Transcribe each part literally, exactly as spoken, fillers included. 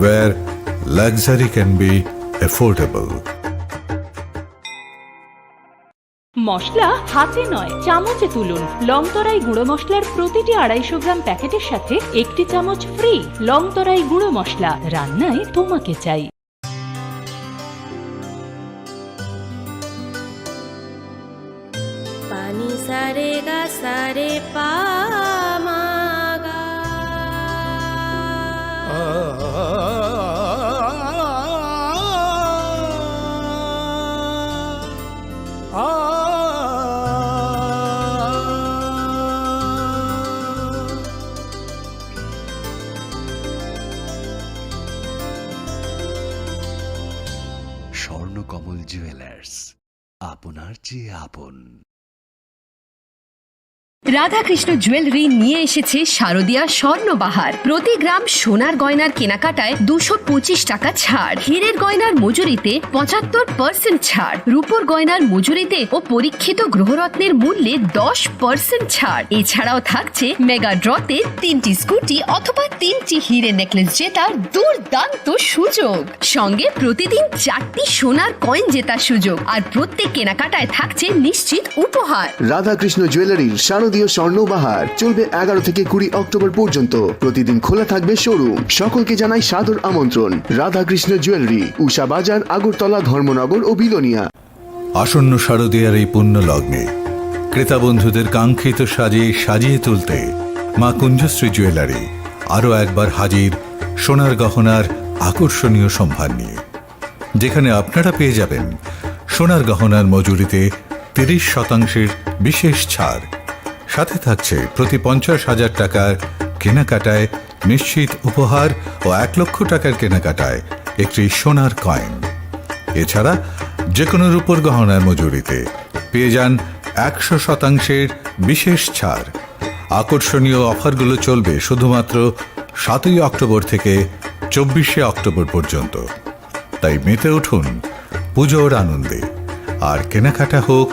where luxury can be affordable. মশলা হাতে নয়, চামচে তুলুন। লংতরাই গুঁড়ো মশলার প্রতিটি আড়াইশো গ্রাম প্যাকেটের সাথে একটি চামচ ফ্রি। লংতরাই গুঁড়ো মশলা, রান্নায় তোমাকে চাই। Pani sare ga sare pa ma ga. Swarnakamal jewellers, আপনার চেয়ে আপন। রাধাকৃষ্ণ জুয়েলারি নিয়ে এসেছে শারদীয়া স্বর্ণবাহার। প্রতি গ্রাম সোনার গয়নার কেনাকাটায় দুশো পঁচিশ টাকা ছাড়, হীরের গয়নার মজুরিতে পঁচাত্তর পার্সেন্ট ছাড়, রূপোর গয়নার মজুরিতে ও পরীক্ষিত গ্রহরত্নের মূল্যে দশ পার্সেন্ট ছাড়। এছাড়াও থাকছে মেগা ড্রতে তিনটি স্কুটি অথবা তিনটি হীরে নেকলেস জেতার দুর্দান্ত সুযোগ। সঙ্গে প্রতিদিন চারটি সোনার কয়েন জেতার সুযোগ, আর প্রত্যেক কেনাকাটায় থাকছে নিশ্চিত উপহার। রাধাকৃষ্ণ জুয়েলারির শারদীয় স্বর্ণ বাহার চলবে এগারো থেকে কুড়ি অক্টোবর পর্যন্ত। প্রতিদিন খোলা থাকবে শোরুম। সকলকে জানাই সাদর আমন্ত্রণ। রাধাকৃষ্ণ জুয়েলারি, উষা বাজার, আগরতলা, ধর্মনগর ও বিলোনিয়া। আসন্ন শারদীয়ার এই পুণ্য লগ্নে ক্রেতা বন্ধুদের কাঙ্ক্ষিত সাজে সাজিয়ে তুলতে মা কুঞ্জশ্রী জুয়েলারি আরও একবার হাজির সোনার গহনার আকর্ষণীয় সম্ভার নিয়ে, যেখানে আপনারা পেয়ে যাবেন সোনার গহনার মজুরিতে তিরিশ শতাংশের বিশেষ ছাড়, সাথে থাকছে প্রতি পঞ্চাশ হাজার টাকার কেনাকাটায় নিশ্চিত উপহার ও এক লক্ষ টাকার কেনাকাটায় একটি সোনার কয়েন। এছাড়া যে কোনো রূপোর গহনার মজুরিতে পেয়ে যান একশো শতাংশের বিশেষ ছাড়। আকর্ষণীয় অফারগুলো চলবে শুধুমাত্র সাতই অক্টোবর থেকে চব্বিশে অক্টোবর পর্যন্ত। তাই মেতে উঠুন পুজোর আনন্দে, আর কেনাকাটা হোক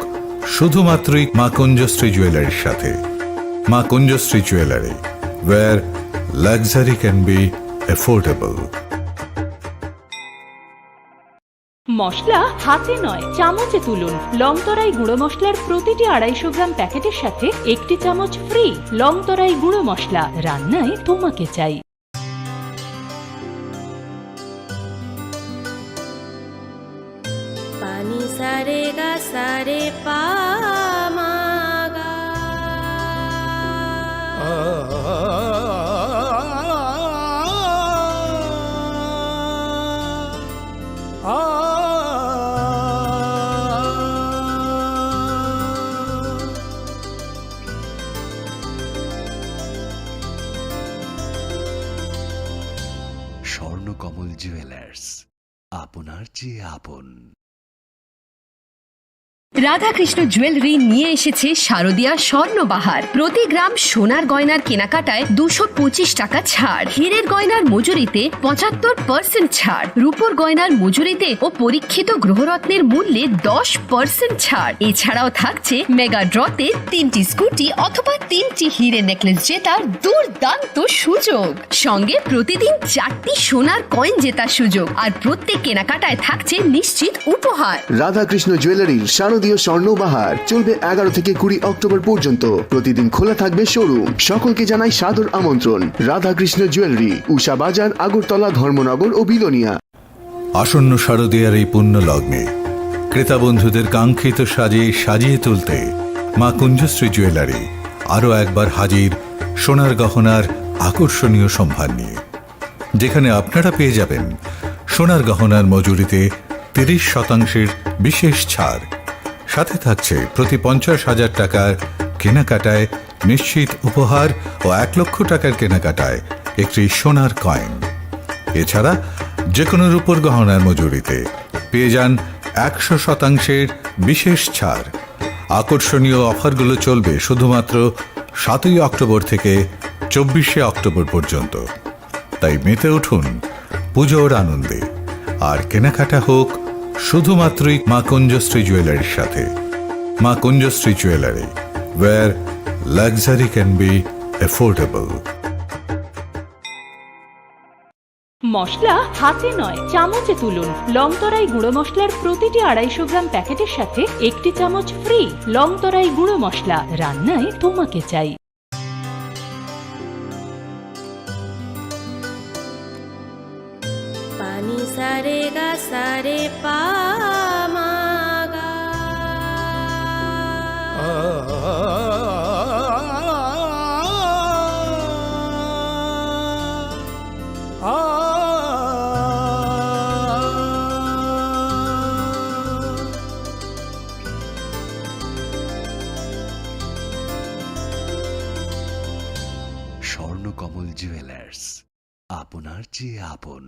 শুধুমাত্রই মা কুঞ্জশ্রী জুয়েলারির সাথে। মা কুঞ্জশ্রী jewellery, where luxury can be affordable. মশলা হাতে নয়, চামচে তুলুন। লংতরাই গুঁড়ো মশলার প্রতিটি আড়াইশো গ্রাম প্যাকেটের সাথে একটি চামচ ফ্রি। লংতরাই গুঁড়ো মশলা, রান্নায় তোমাকে চাই। Pani sare ga sare pa ma ga. Swarnakamal jewellers, আপনার চেয়ে আপন। রাধাকৃষ্ণ জুয়েলারি নিয়ে এসেছে শারদীয়া স্বর্ণবাহার। প্রতি গ্রাম সোনার গয়নার কেনাকাটায় দুশো পঁচিশ টাকা ছাড়, হীরের গয়নার মজুরিতে পঁচাত্তর পার্সেন্ট ছাড়, রূপোর গয়নার মজুরিতে ও পরীক্ষিত গ্রহরত্নের মূল্যে দশ পার্সেন্ট ছাড়। এছাড়াও থাকছে মেগা ড্রতে তিনটি স্কুটি অথবা তিনটি হীরে নেকলেস জেতার দুর্দান্ত সুযোগ। সঙ্গে প্রতিদিন চারটি সোনার কয়েন জেতার সুযোগ, আর প্রত্যেক কেনাকাটায় থাকছে নিশ্চিত উপহার। রাধাকৃষ্ণ জুয়েলারির শারদীয় স্বর্ণ বাহার চলবে এগারো থেকে কুড়ি অক্টোবর পর্যন্ত। প্রতিদিন খোলা থাকবে শোরুম। সকলকে জানাই সাদর আমন্ত্রণ। রাধাকৃষ্ণ জুয়েলারি, উষা বাজার, আগরতলা, ধর্মনগর ও বিলোনিয়া। আসন্ন শারদীয়ার এই পুণ্য লগ্নে ক্রেতা বন্ধুদের কাঙ্ক্ষিত সাজে সাজিয়ে তুলতে মা কুঞ্জশ্রী জুয়েলারি আরও একবার হাজির সোনার গহনার আকর্ষণীয় সম্ভার নিয়ে, যেখানে আপনারা পেয়ে যাবেন সোনার গহনার মজুরিতে তিরিশ শতাংশের বিশেষ ছাড়, সাথে থাকছে প্রতি পঞ্চাশ হাজার টাকার কেনাকাটায় নিশ্চিত উপহার ও এক লক্ষ টাকার কেনাকাটায় একটি সোনার কয়েন। এছাড়া যে কোনো রূপোর গহনার মজুরিতে পেয়ে যান একশো শতাংশের বিশেষ ছাড়। আকর্ষণীয় অফারগুলো চলবে শুধুমাত্র সাতই অক্টোবর থেকে চব্বিশে অক্টোবর পর্যন্ত। তাই মেতে উঠুন পুজোর আনন্দে, আর কেনাকাটা হোক শুধুমাত্রই মা কুঞ্জশ্রী জুয়েলারির সাথে। মা কুঞ্জশ্রী jewellery, where luxury can be affordable. মশলা হাতে নয়, চামচে তুলুন। লং তরাই গুঁড়ো মশলার প্রতিটি আড়াইশো গ্রাম প্যাকেটের সাথে একটি চামচ ফ্রি। লং তরাই গুঁড়ো মশলা, রান্নায় তোমাকে চাই। Pani sa re ga sa re pa ma ga. Swarnakamal jewellers, আপনার চেয়ে আপন।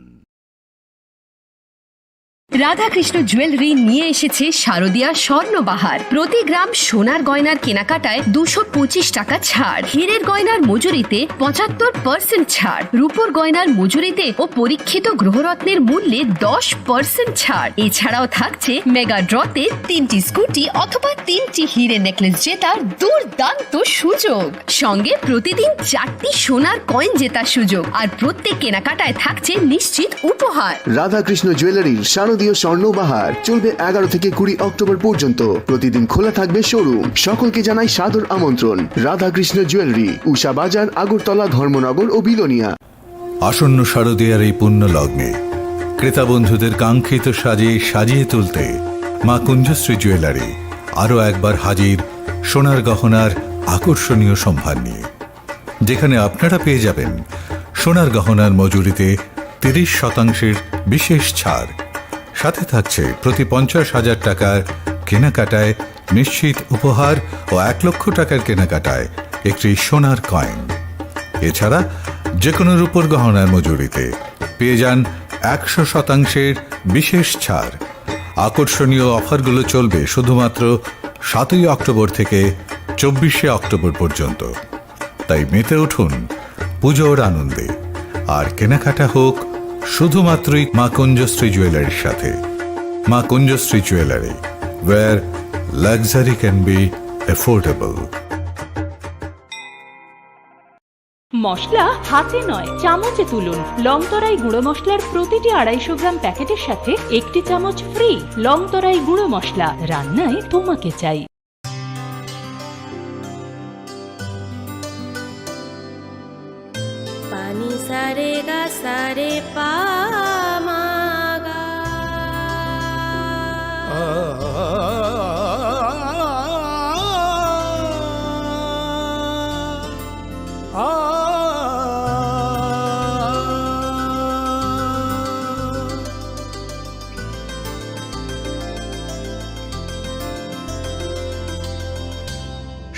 রাধাকৃষ্ণ জুয়েলারি নিয়ে এসেছে শারদিয়া স্বর্ণবাহার। প্রতি গ্রাম সোনার গয়নার কেনাকাটায় দুশো পঁচিশ টাকা ছাড়, হীরের গয়নার মজুরিতে পঁচাত্তর পার্সেন্ট ছাড়, রূপোর গয়নার মজুরিতে ও পরীক্ষিত গ্রহরত্নের মূল্যে দশ পার্সেন্ট ছাড়। এছাড়াও থাকছে মেগা ড্রতে তিনটি স্কুটি অথবা তিনটি হীরে নেকলেস জেতার দুর্দান্ত সুযোগ। সঙ্গে প্রতিদিন চারটি সোনার কয়েন জেতার সুযোগ, আর প্রত্যেক কেনাকাটায় থাকছে নিশ্চিত উপহার। রাধাকৃষ্ণ জুয়েলারির শারদীয় স্বর্ণ বাহার চলবে এগারো থেকে কুড়ি অক্টোবর পর্যন্ত। প্রতিদিন খোলা থাকবে শোরুম। সকলকে জানাই সাদর আমন্ত্রণ। রাধাকৃষ্ণ জুয়েলারি, উষা বাজার, আগরতলা, ধর্মনগর ও বিলোনিয়া। আসন্ন শারদীয়ার এই পুণ্য লগ্নে ক্রেতা বন্ধুদের কাঙ্ক্ষিত সাজে সাজিয়ে তুলতে মা কুঞ্জশ্রী জুয়েলারি আরও একবার হাজির সোনার গহনার আকর্ষণীয় সম্ভার নিয়ে, যেখানে আপনারা পেয়ে যাবেন সোনার গহনার মজুরিতে তিরিশ শতাংশের বিশেষ ছাড়, সাথে থাকছে প্রতি পঞ্চাশ হাজার টাকার কেনাকাটায় নিশ্চিত উপহার ও এক লক্ষ টাকার কেনাকাটায় একটি সোনার কয়েন। এছাড়া যে কোনো রূপোর গহনার মজুরিতে পেয়ে যান একশো শতাংশের বিশেষ ছাড়। আকর্ষণীয় অফারগুলো চলবে শুধুমাত্র সাতই অক্টোবর থেকে চব্বিশে অক্টোবর পর্যন্ত। তাই মেতে উঠুন পুজোর আনন্দে, আর কেনাকাটা হোক শুধুমাত্রই মা কুঞ্জশ্রী জুয়েলারির সাথে। মা কুঞ্জশ্রী jewellery, where luxury can be affordable. মশলা হাতে নয়, চামচে তুলুন। লং তরাই গুঁড়ো মশলার প্রতিটি আড়াইশো গ্রাম প্যাকেটের সাথে একটি চামচ ফ্রি। লং তরাই গুঁড়ো মশলা, রান্নায় তোমাকে চাই। Pani sa re ga sa re pa ma ga.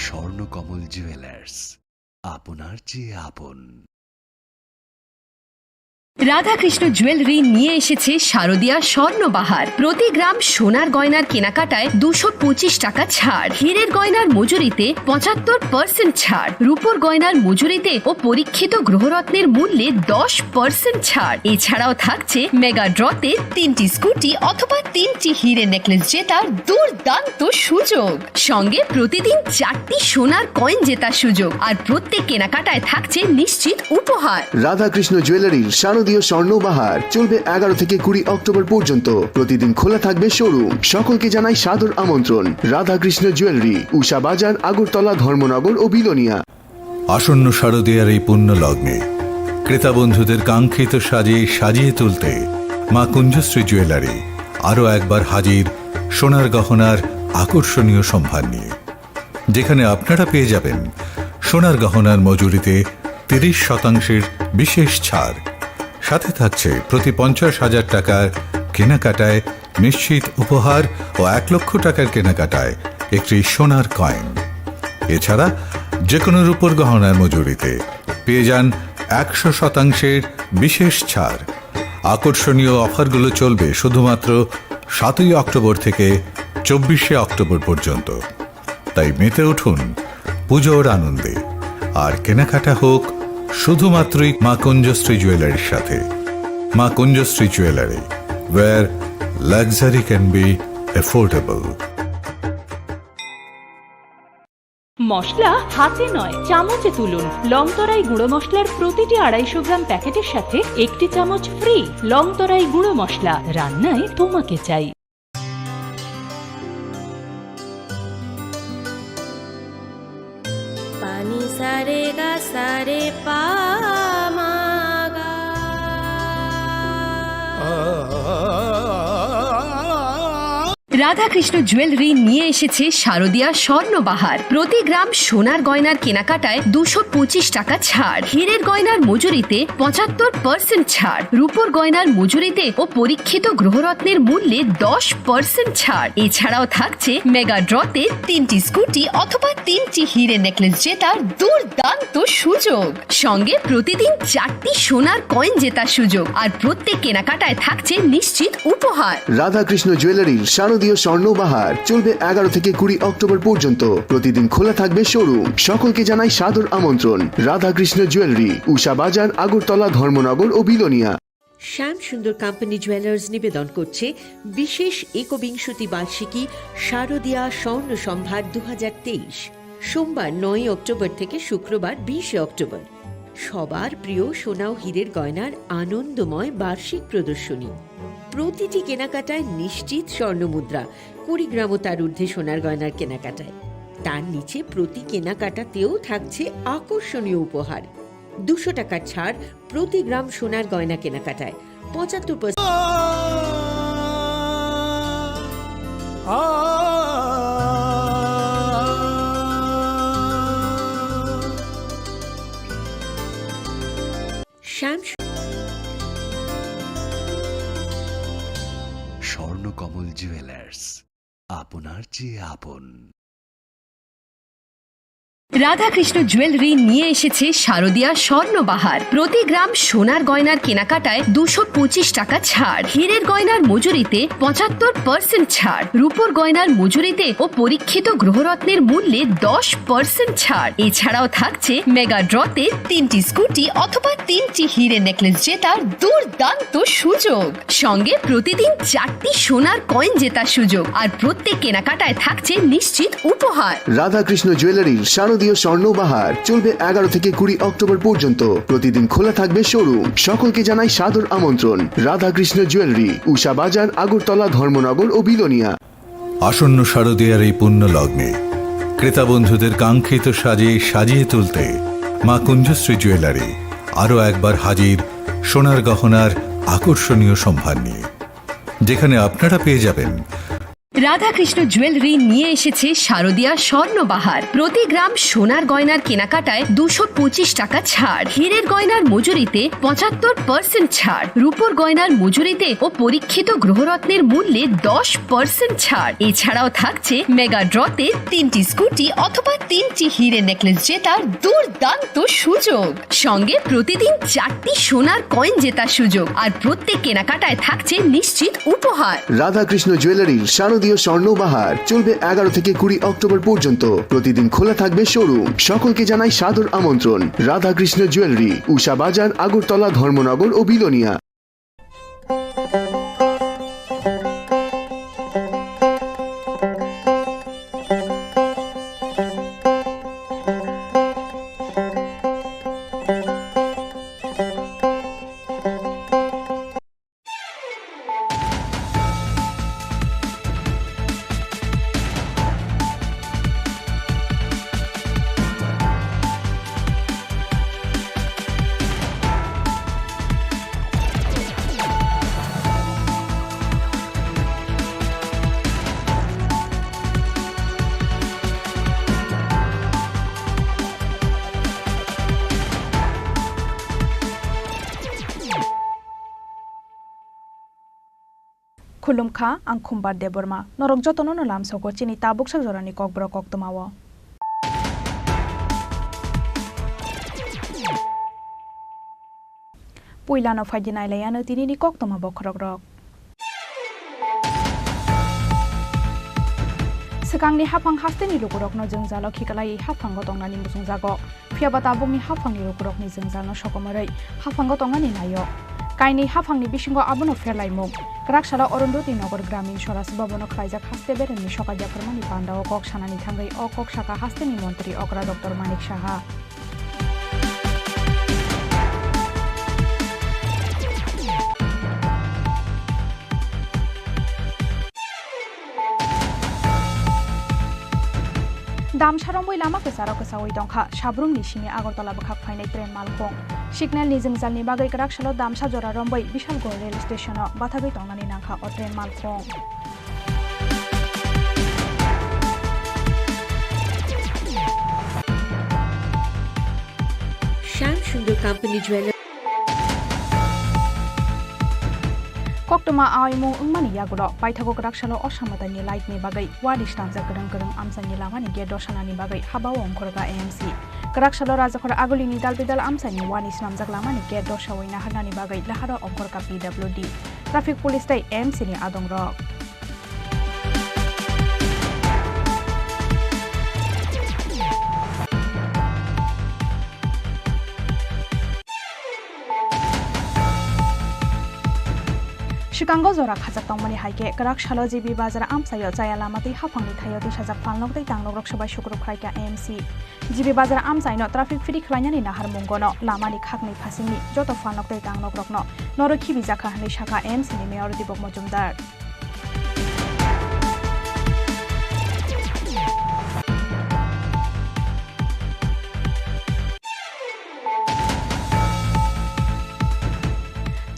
Swarnakamal jewellers, আপনার চেয়ে আপন। রাধাকৃষ্ণ জুয়েলারি নিয়ে এসেছে শারদিয়া স্বর্ণবাহার। প্রতি গ্রাম সোনার গয়নার কেনাকাটায় দুশো পঁচিশ টাকা ছাড়, হীরের গয়নার মজুরিতে পঁচাত্তর পার্সেন্ট ছাড়, রূপোর গয়নার মজুরিতে ও পরীক্ষিত গ্রহরত্নের মূল্যে দশ পার্সেন্ট ছাড়। এছাড়াও থাকছে মেগা ড্রতে তিনটি স্কুটি অথবা তিনটি হীরে নেকলেস জেতার দুর্দান্ত সুযোগ। সঙ্গে প্রতিদিন চারটি সোনার কয়েন জেতার সুযোগ, আর প্রত্যেক কেনাকাটায় থাকছে নিশ্চিত উপহার। রাধাকৃষ্ণ জুয়েলারির শারদীয় স্বর্ণ বাহার চলবে এগারো থেকে কুড়ি অক্টোবর পর্যন্ত। প্রতিদিন খোলা থাকবে শোরুম। সকলকে জানাই সাদর আমন্ত্রণ। রাধাকৃষ্ণ জুয়েলারি, উষা বাজার, আগরতলা, ধর্মনগর ও বিলোনিয়া। আসন্ন শারদীয়ার এই পুণ্য লগ্নে ক্রেতা বন্ধুদের কাঙ্ক্ষিত সাজে সাজিয়ে তুলতে মা কুঞ্জশ্রী জুয়েলারি আরও একবার হাজির সোনার গহনার আকর্ষণীয় সম্ভার নিয়ে, যেখানে আপনারা পেয়ে যাবেন সোনার গহনার মজুরিতে তিরিশ শতাংশের বিশেষ ছাড়, সাথে থাকছে প্রতি পঞ্চাশ হাজার টাকার কেনাকাটায় নিশ্চিত উপহার ও এক লক্ষ টাকার কেনাকাটায় একটি সোনার কয়েন। এছাড়া যে কোনো রূপোর গহনার মজুরিতে পেয়ে যান একশো শতাংশের বিশেষ ছাড়। আকর্ষণীয় অফারগুলো চলবে শুধুমাত্র সাতই অক্টোবর থেকে চব্বিশে অক্টোবর পর্যন্ত। তাই মেতে উঠুন পুজোর আনন্দে, আর কেনাকাটা হোক শুধুমাত্রই মা কুঞ্জশ্রী জুয়েলারির সাথে। মা কুঞ্জশ্রী jewellery, where luxury can be affordable. মশলা হাতে নয়, চামচে তুলুন। লং তরাই গুঁড়ো মশলার প্রতিটি আড়াইশো গ্রাম প্যাকেটের সাথে একটি চামচ ফ্রি। লং তরাই গুঁড়ো মশলা, রান্নায় তোমাকে চাই। Pani sa re ga sa re pa ma ga. Radhakrishna jewellery নিয়ে এসেছে শারদিয়া স্বর্ণবাহার। প্রতি গ্রাম সোনার গয়নার কেনাকাটায় দুশো পঁচিশ টাকা ছাড়, হীরের গয়নার মজুরিতে পঁচাত্তর পার্সেন্ট ছাড়, রূপোর গয়নার মজুরিতে ও পরীক্ষিত গ্রহরত্নের মূল্যে দশ পার্সেন্ট ছাড়। এছাড়াও থাকছে মেগা ড্রতে তিনটি স্কুটি অথবা তিনটি হিরে নেকলেস জেতার দুর্দান্ত সুযোগ। সঙ্গে প্রতিদিন চারটি সোনার কয়েন জেতার সুযোগ, আর প্রত্যেক কেনাকাটায় থাকছে নিশ্চিত উপহার। রাধাকৃষ্ণ জুয়েলারির শারদীয় স্বর্ণ বাহার চলবে এগারো থেকে কুড়ি অক্টোবর পর্যন্ত। প্রতিদিন খোলা থাকবে শোরুম। সকলকে জানাই সাদর আমন্ত্রণ। রাধাকৃষ্ণ জুয়েলারি, উষা বাজার, আগরতলা, ধর্মনগর ও বিলোনিয়া। শ্যাম সুন্দর কোম্পানি জুয়েলার্স নিবেদন করছে বিশেষ একবিংশতি বার্ষিকী শারদীয়া স্বর্ণ সম্ভার দু হাজার তেইশ। সোমবার নয় অক্টোবর থেকে শুক্রবার বিশে অক্টোবর। সবার প্রিয় সোনা ও হীরের গয়নার আনন্দময় বার্ষিক প্রদর্শনী। প্রতিটি কেনাকাটায় নিশ্চিত স্বর্ণ মুদ্রা, কুড়ি গ্রাম ও তার ঊর্ধ্বে সোনার গয়নার কেনাকাটায়। তার নিচে প্রতি কেনাকাটাতেও থাকছে আকর্ষণীয় উপহার। দুশো টাকার ছাড় প্রতি গ্রাম সোনার গয়না কেনাকাটায়। পঁচাত্তর পার্সেন্ট। শ্যাম স্বর্ণকমল জুয়েলার্স, আপনার চেয়ে আপন। রাধাকৃষ্ণ জুয়েলারি নিয়ে এসেছে শারদিয়া স্বর্ণ বাহার। প্রতি গ্রাম সোনার গয়নার কেনাকাটায় দুশো পঁচিশ টাকা ছাড়, হীরের গয়নার মজুরিতে পঁচাত্তর পার্সেন্ট ছাড়, রূপোর গয়নার মজুরিতে ও পরীক্ষিত গ্রহরত্নের মূল্যে দশ পার্সেন্ট ছাড়। এছাড়াও থাকছে মেগা ড্রতে তিনটি স্কুটি অথবা তিনটি হিরে নেকলেস জেতার দুর্দান্ত সুযোগ। সঙ্গে প্রতিদিন চারটি সোনার কয়েন জেতার সুযোগ, আর প্রত্যেক কেনাকাটায় থাকছে নিশ্চিত উপহার। রাধাকৃষ্ণ জুয়েলারির শারদীয় স্বর্ণ বাহার চলবে এগারো থেকে কুড়ি অক্টোবর পর্যন্ত। প্রতিদিন খোলা থাকবে শোরুম। সকলকে জানাই সাদর আমন্ত্রণ। রাধাকৃষ্ণ জুয়েলারি, উষা বাজার, আগরতলা, ধর্মনগর ও বিলোনিয়া। আসন্ন শারদীয়ার এই পুণ্য লগ্নে ক্রেতা বন্ধুদের কাঙ্ক্ষিত সাজে সাজিয়ে তুলতে মা কুঞ্জশ্রী জুয়েলারি আরও একবার হাজির সোনার গহনার আকর্ষণীয় সম্ভার নিয়ে, যেখানে আপনারা পেয়ে যাবেন রাধাকৃষ্ণ জুয়েলারি নিয়ে এসেছে শারদিয়া স্বর্ণ বাহার। প্রতি গ্রাম সোনার গয়নার কেনাকাটায় দুশো পঁচিশ টাকা ছাড়, হীরের গয়নার মজুরিতে পঁচাত্তর পার্সেন্ট ছাড়, রূপোর গয়নার মজুরিতে ও পরীক্ষিত গ্রহরত্নের মূল্যে দশ পার্সেন্ট ছাড়। এছাড়াও থাকছে মেগা ড্রতে তিনটি স্কুটি অথবা তিনটি হিরে নেকলেস জেতার দুর্দান্ত সুযোগ। সঙ্গে প্রতিদিন চারটি সোনার কয়েন জেতার সুযোগ, আর প্রত্যেক কেনাকাটায় থাকছে নিশ্চিত উপহার। রাধাকৃষ্ণ জুয়েলারির শারদীয় স্বর্ণ বাহার চলবে এগারো থেকে কুড়ি অক্টোবর পর্যন্ত। প্রতিদিন খোলা থাকবে শোরুম। সকলকে জানাই সাদর আমন্ত্রণ। রাধাকৃষ্ণ জুয়েলারি, উষা বাজার, আগরতলা, ধর্মনগর ও Belonia. Khulumkha, ang Khumbar Debbarma. Norok jotono no lamsogo chini tabuk sak jorani kokborok koktwmao. Puilano phaidi nailaiano tinini koktwma bokhorokrok. Swkangni haphang hasteni lukurokno jwngjalo khiklaiwi haphango tongnani muchungjago. Phiyaba tabukni haphangni lukurokni jwngjalno sokomorwi haphango tongnani naio. Kainwi haphangni bisingo abono pherlaimung. Kwrak salo Arundhati Nagar Gramin Swaraj Bhavan-o khlaijak haste beremni sokat yapharmani pandao kok sanani thangwi o kok sakha hasteni montri okra Doctor Manik Saha. Damsa romboi lama kwcharo kwchaui tongkha, Sabrumni simi Agartala bwkhak phainai train malkhung. Signalni jwngjalni bagwi kwrak salo Damsa jora romboi Bisalgor rail station-o bathagwi tongnani nangkha o train malkhung. Shyam Sundar Company Jewelers. Koktwma aimung wngmani yagulo paithago kwrak salo Osamatani light ni bagwi wadi swnamjak kwrwng kwrwng amchaini lamani gate dosanani bagwi habao ongkhorkha A M C. Kwrak salo Rajakhor Agulini dalbidal amchaini wani swnamjak lamani gate dosaui naharnani bagwi laharo ongkhorkha P W D, traffic police tei A M C ni adongrok. Swkango jora khajak tongmani hai khe, kwrak salo G B Bazar amchaio chaya lama tei haphangni thaio tisajak phalnok tei tangnok rok swbai sukrub khlaikha A M C. G B Bazar amchaino traffic free khlainani naharmungono lamani khakni phasingni joto phalnok tei tangnok rokno norok khibijakha hwnwi sakha A M C ni Mayor Deepak Majumdar.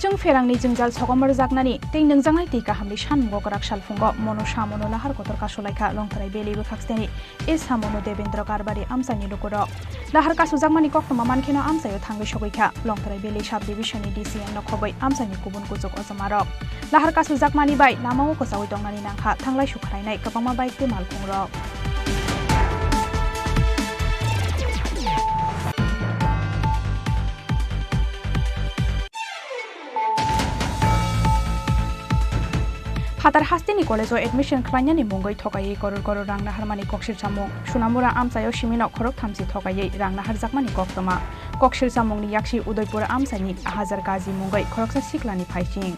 Chwng pherangni jwngjal sokomorjaknani tei nwngjaknai twi kahamni sanmungo kwrak salphungo mono samono lahar kotor kasulaikha Longtharai Valley bwkhaksteni. E samono Devendra Karbari amchaini lukurok. Lahar kasujakmani koktwma mankheno amchaio thangwi sogwikha. Longtharai Valley Sub Division ni D C M no khobwi amchaini kubun kuchuk ojomarok. Lahar kasujakmani bai lamao kwchaui tongnani nangkha thanglai sukhlainai kwbangma bike tei malkhungrok. Phatar hasteni college-o admission khlainani mungwi thokaiwi koror koror rang naharmani koksir chamung. Sonamura amchaio simino khorok thamchi thokaiwi rang naharjakmani koktwma. Koksir chamungni yaksi Udaipur amchaini Hajar Kazi mungwi khoroksa siklani phaising.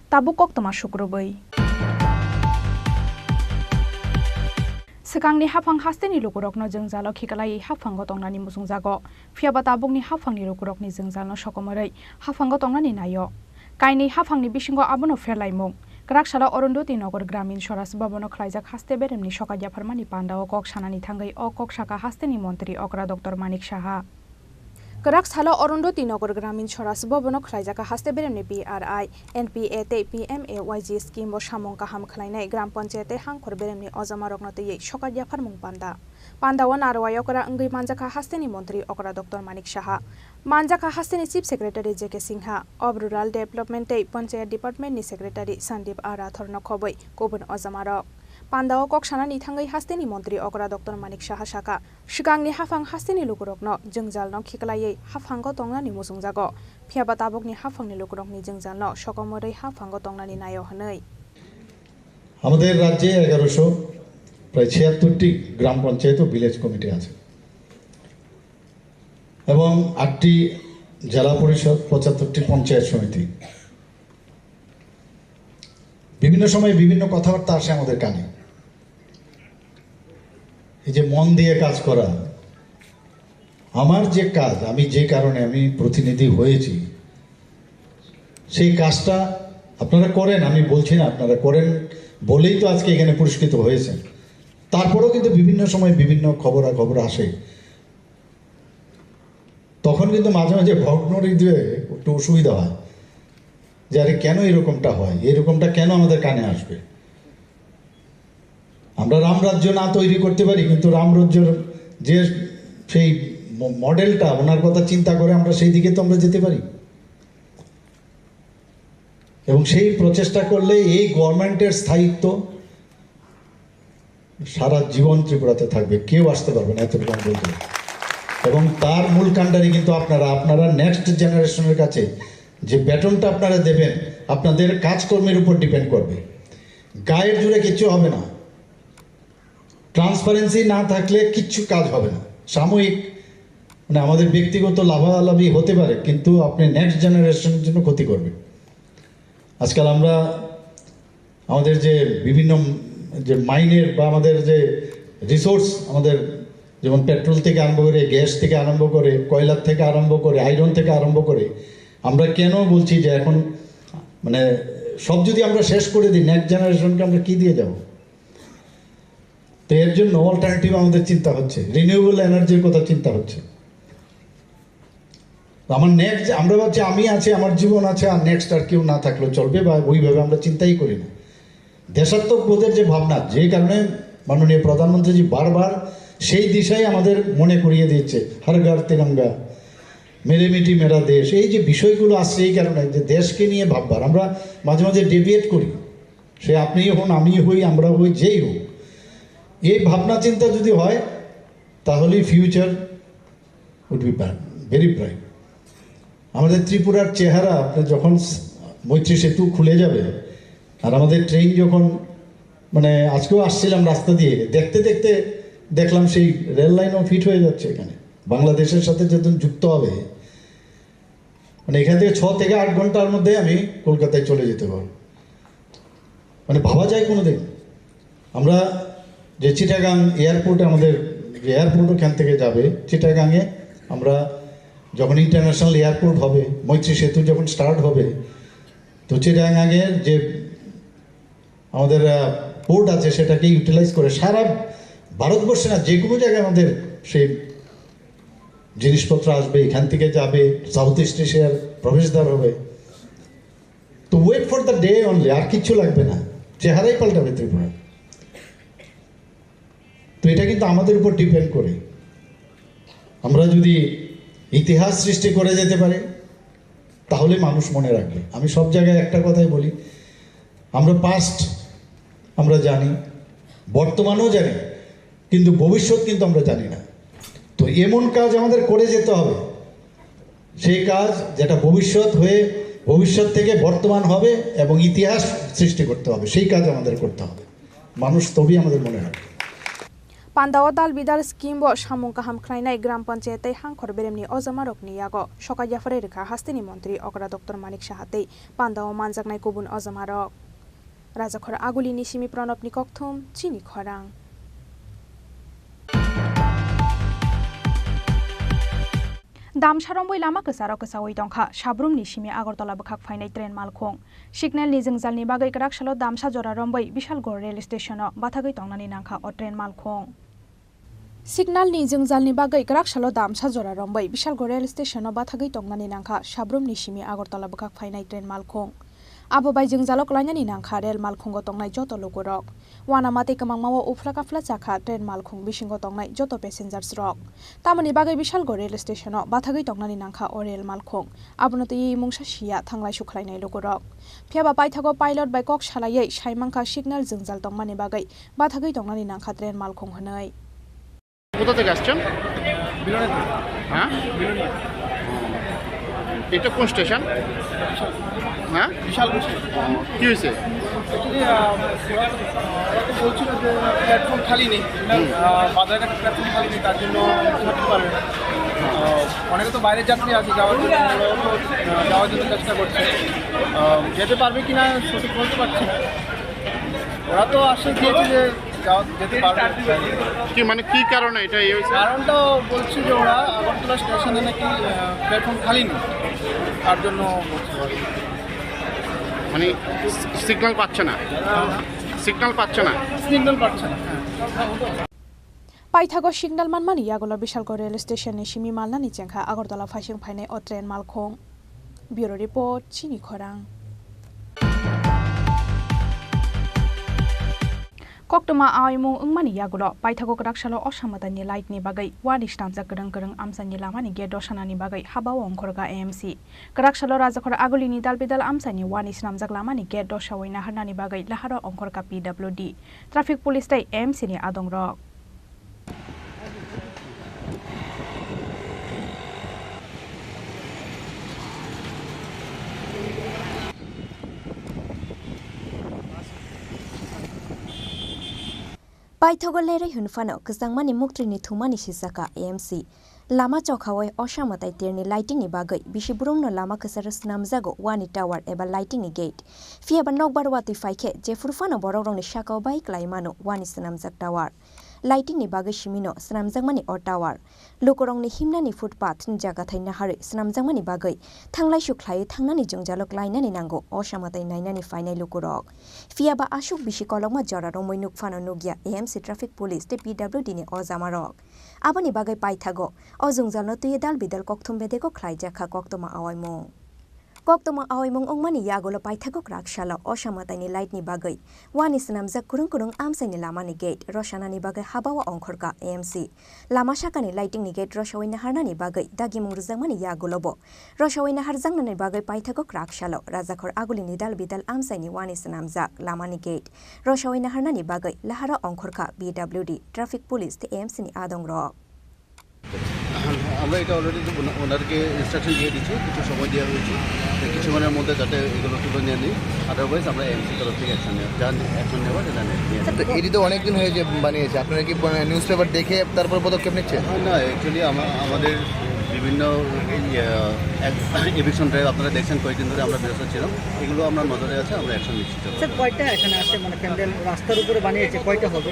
Tabuk koktwma sukrubwi. Swkangni haphang hasteni lukurokno jwngjalo khiklaiwi haphango tongnani muchungjago. Phiyaba tabukni haphangni lukurokni jwngjalno sokomorwi haphango tongnani naio. Kainwi haphangni bisingo abono pherlaimung. Kwrak salo Arundhati Nagar Gramin Swaraj Bhavan-o khlaijak haste beremni sokat yapharmani pandao kok sanani thangwi o kok sakha hasteni montri okra Doctor Manik Saha. Kwrak salo Arundhati Nagar Gramin Swaraj Bhavan-o khlaijakha haste beremni P R I, N P A tei P M A Y G scheme-o samung kaham khlainai gram panchayat tei hangkhor beremni ojomarokno twiwi sokat yapharmung panda. Pandao narwai okra wngwi manjakha hasteni montri okra Doctor Manik Saha. Manjakha hasteni Chief Secretary J K Singha, of Rural Development tei Panchayat Department ni Secretary Sandeep A Rathore no khobwi kubun ojomarok. Pandao kok sanani thangwi hasteni montri okra Doctor Manik Saha sakha, swkangni haphang hasteni lukurokno jwngjalno khiklaiwi haphango tongnani muchungjago. Phiyaba tabukni haphangni lukurokni jwngjalno sokomorwi haphango tongnani naio hwnwi. আমাদের রাজ্যে এগারোশো প্রায় ছিয়াত্তরটি গ্রাম পঞ্চায়েত ও village committee আছে এবং আটটি জেলা পরিষদ, পঁচাত্তরটি পঞ্চায়েত সমিতি। বিভিন্ন সময় বিভিন্ন কথাবার্তা আসে আমাদের কানে। এই যে মন দিয়ে কাজ করা, আমার যে কাজ, আমি যে কারণে আমি প্রতিনিধি হয়েছি, সেই কাজটা আপনারা করেন, আমি বলছি না আপনারা করেন বলেই তো আজকে এখানে পুরস্কৃত হয়েছেন। তারপরেও কিন্তু বিভিন্ন সময় বিভিন্ন খবরাখবর আসে। তখন কিন্তু মাঝে মাঝে ভগ্ন হৃদয়ে একটু অসুবিধা হয় যে, "আরে, কেন এরকমটা হয়? এরকমটা কেন আমাদের কানে আসবে?" আমরা রামরাজ্য না তৈরি করতে পারি, কিন্তু রামরাজ্যর যে সেই ম-, মডেলটা, ওনার কথা চিন্তা করে আমরা সেই দিকে তো আমরা যেতে পারি। এবং সেই প্রচেষ্টা করলে এই গভর্নমেন্টের স্থায়িত্ব সারা জীবন ত্রিপুরাতে থাকবে, কেউ আসতে পারবে না, এতটুকু আমি বলতে পারি। এবং তার মূল কাণ্ডারি কিন্তু আপনারা, আপনারা নেক্সট জেনারেশনের কাছে যে বেতনটা আপনারা দেবেন, আপনাদের কাজকর্মের উপর ডিপেন্ড করবে। গায়ের জোরে কিচ্ছু হবে না, ট্রান্সপারেন্সি না থাকলে কিচ্ছু কাজ হবে না। সাময়িক, মানে, আমাদের ব্যক্তিগত লাভালাভি হতে পারে, কিন্তু আপনি নেক্সট জেনারেশনের জন্য ক্ষতি করবেন। আজকাল আমরা আমাদের যে বিভিন্ন যে মাইনের বা আমাদের যে রিসোর্স, আমাদের যেমন পেট্রোল থেকে আরম্ভ করে, গ্যাস থেকে আরম্ভ করে, কয়লার থেকে আরম্ভ করে, আয়রন থেকে আরম্ভ করে, আমরা কেন বলছি যে এখন, মানে, সব যদি আমরা শেষ করে দিই, নেক্সট জেনারেশনকে আমরা কি দিয়ে যাব? তো এর জন্য অল্টারনেটিভ আমাদের চিন্তা হচ্ছে, রিনিউয়েবল এনার্জির কথা চিন্তা হচ্ছে। তো আমার নেক্সট, আমরা ভাবছি আমি আছি, আমার জীবন আছে, আর নেক্সট আর কেউ না থাকলেও চলবে, বা ওইভাবে আমরা চিন্তাই করি না। দেশাত্মক বোধের যে ভাবনা, যে কারণে মাননীয় প্রধানমন্ত্রীজি বারবার সেই দিশাই আমাদের মনে করিয়ে দিচ্ছে, হর ঘর তিরঙ্গা, মেরে মিটি মেরা দেশ, এই যে বিষয়গুলো আসছে, এই কারণে যে দেশকে নিয়ে ভাববার, আমরা মাঝে মাঝে ডেভিয়েট করি। সে আপনিই হন, আমিই হই, আমরা হই, যেই হোক, এই ভাবনা চিন্তা যদি হয়, তাহলেই future would be very bright. আমাদের ত্রিপুরার চেহারা, আপনি যখন মৈত্রী সেতু খুলে যাবে, আর আমাদের ট্রেন যখন, মানে, আজকেও আসছিলাম রাস্তা দিয়ে, দেখতে দেখতে দেখলাম সেই রেল লাইনও ফিট হয়ে যাচ্ছে এখানে, বাংলাদেশের সাথে যখন যুক্ত হবে। মানে, এখান থেকে ছ থেকে আট ঘন্টার মধ্যে আমি কলকাতায় চলে যেতে পারবো। মানে, ভাবা যায় কোনোদিন? আমরা যে চিটাগাং এয়ারপোর্টে, আমাদের যে এয়ারপোর্ট ওখান থেকে যাবে চিটাগাংয়ে, আমরা যখন ইন্টারন্যাশনাল এয়ারপোর্ট হবে, মৈত্রী সেতু যখন স্টার্ট হবে, তো চিটাগাংয়ের যে আমাদের, আহ, পোর্ট আছে, সেটাকে ইউটিলাইজ করে সারা ভারতবর্ষে না, যে কোনো জায়গায় আমাদের সেই জিনিসপত্র আসবে, এখান থেকে যাবে, সাউথ ইস্ট এশিয়ার প্রবেশদ্বার হবে। তো wait for the day only, আর কিচ্ছু লাগবে না, চেহারাই পাল্টাবে ত্রিপুরা। তো এটা কিন্তু আমাদের উপর ডিপেন্ড করে। আমরা যদি ইতিহাস সৃষ্টি করে যেতে পারি, তাহলে মানুষ মনে রাখবে। আমি সব জায়গায় একটা কথাই বলি, আমরা পাস্ট আমরা জানি, বর্তমানও জানি, কিন্তু ভবিষ্যৎ কিন্তু আমরা জানি না। তো এমন কাজ আমাদের করে যেতে হবে, সেই কাজ যেটা ভবিষ্যৎ হয়ে, ভবিষ্যৎ থেকে বর্তমান হবে এবং ইতিহাস সৃষ্টি করতে হবে, সেই কাজ আমাদের করতে হবে। মানুষ তবেই আমাদের মনে রাখবে। Pandao dal bidal scheme bo samung kaham khlainai gram panchayat tei hangkhor beremni ojamarokni yago sokai yaphare rwkha hasteni montri okra Doctor Manik Saha tei pandao manjaknai kubun ojamarok. Rajakhor Agulini simi Pranobni kokthum, chini khorang. Damsa romboi lama kwcharo kwchaui tongkha, Sabrumni simi Agartala bwkhak phainai train malkhung. Signalni jwngjalni bagwi kwraksalo damsa jora romboi Bishalgarh rail stationo bathagwi tongnani nangkha o train malkhung. Signalni jwngjalni bagwi kwraksalo damsa jora romboi Bishalgarh rail stationo bathagwi tongnani nangkha Sabrumni simi Agartala bwkhak phainai train malkhung. Abo bai jwngjalo klainani nangkha rail malkhungo tongnai joto lukurok. Uanama tei kwmangmao uphla kaphla chakha train malkhung bisingo tongnai joto passengers rok. Tamoni bagwi Bishalgarh rail stationo bathagwi tongnani nangkha o rail malkhung. Abono twiwi mungsa siya thanglai sukhlainai lukurok. Phiyaba paithago pilot bai kok salaiwi saimankha signal jwngjal tongmani bagwi bathagwi tongnani nangkha train malkhung hwnwi. কোথা থেকে আসছেন? বিলোনিয়া থেকে। হ্যাঁ? বিলোনিয়া। এটা কোন স্টেশন? হ্যাঁ? বিশালগড় স্টেশন। কি হয়েছে? Actually, আহ, ওরা তো, ওরা তো বলছিল যে প্ল্যাটফর্ম খালি নেই। হুম। আহ, বাজারে একটা প্ল্যাটফর্ম খালি নেই, তার জন্য ছাড়তে পারবে না। আহ, অনেকে তো বাইরের যাত্রী আছে, যাওয়ার জন্য, ওরাও তো, আহ, যাওয়ার জন্য চেষ্টা করছে। আহ, যেতে পারবে কিনা সঠিক বলতে পারছি না। ওরা তো আশ্বাস দিয়েছে যে যাওয়া যেতে পারবে। কি মানে, কি কারণে এটা ইয়ে হয়েছে? কারণটা বলছে যে ওরা আগরতলা স্টেশনে নাকি, আহ, প্ল্যাটফর্ম খালি নেই, তার জন্য বলছে। মানে সিগন্যাল পাচ্ছে না? সিগন্যাল পাচ্ছে না? সিগন্যাল পাচ্ছে না, হ্যাঁ। Paithago signal manmani yagulo Bishalgarh rail station ni simi malnani chengkha Agartala phaising phainai o train malkhung. Bureau Report, Chini Khorang. Koktwma aoimung wngmani yagulo paithago kwraksalo Osa Mwtaini light ni bagwi wani snamjak kwrwng kwrwng amchaini lamani gate dosanani bagwi habao ongkhorkha A M C. Kwraksalo Rajakhor Agulini dalbidal amchaini wani snamjak lamani gate dosawi naharnani bagwi laharo ongkhorkha P W D, traffic police tei A M C ni adongrok. Paithago lerwi hwn phano kwchangmani muktrini thumani sijak kha A M C. Lama chokhawi osa mwtai terni lighting ni bagwi bisi borokno lama kwcharo swnamjago wani tower eba lighting ni gate. Phiya ba nokbar watwi phai khe jephuru phano borokrokni sakao bai klai mano wani swnamjak tower. Lighting ni bagwi simino swnamjakmani o tower. Lukurokni himnani footpath ni jagathai naharwi swnamjakmani bagwi thanglaisu khlaiwi thangnani jwngjalo klainani nango osa mwtai nainani phainai lukurok. Phiya ba aswk bisi kolokma jora romwi nuk phano nukya A M C traffic police tei P W D ni ojamarok. Aboni bagwi paithago o jwngjalno twiwi dal bidal kokthum bedego khlaijak kha koktwma awaimung. Koktwma awaimung wngmani yagulo paithago kwrak salo osa mwtaini light ni bagwi wani swnamjak kwrwng kwrwng amchaini lamani gate rosanani bagwi habao ongkhorkha A M C. Lama sakani lighting ni gate rosawi naharnani bagwi dagimung rwjakmani yagulobo rosawi naharjaknani bagwi paithago kwrak salo Rajakhor agulini dal bidal amchaini wani swnamjak lamani gate rosawi naharnani bagwi lahara ongkhorkha P W D, traffic police tei A M C ni adongrok. আমরা এটা অলরেডি ওনাদেরকে ইনস্ট্রাকশন দিয়ে দিচ্ছি, কিছু সময় দেওয়া হয়েছে, কিছুক্ষণের মধ্যে যাতে এগুলো তুলে নিয়ে নিই। আদারওয়াইজ আমরা এএমসি তরফ থেকে অ্যাকশন নেওয়া, যা অ্যাকশন নেওয়া সেটা নিয়ে নিয়ে এটি তো অনেকদিন হয়ে যে বানিয়েছে, আপনারা কি নিউজ পেপার দেখে তারপর পদক্ষেপ নিচ্ছেন? না, অ্যাকচুয়ালি আমাদের বিভিন্ন এভিকশন ড্রাইভ আপনারা দেখছেন, কয়েকদিন ধরে আমরা ব্যস্ত ছিলাম, এগুলো আমরা নজরে আছে, আমরা অ্যাকশন নিচ্ছি। স্যার, কয়টা এখানে আছে, মানে প্যান্ডেল রাস্তার উপরে বানিয়েছে, কয়টা হবে?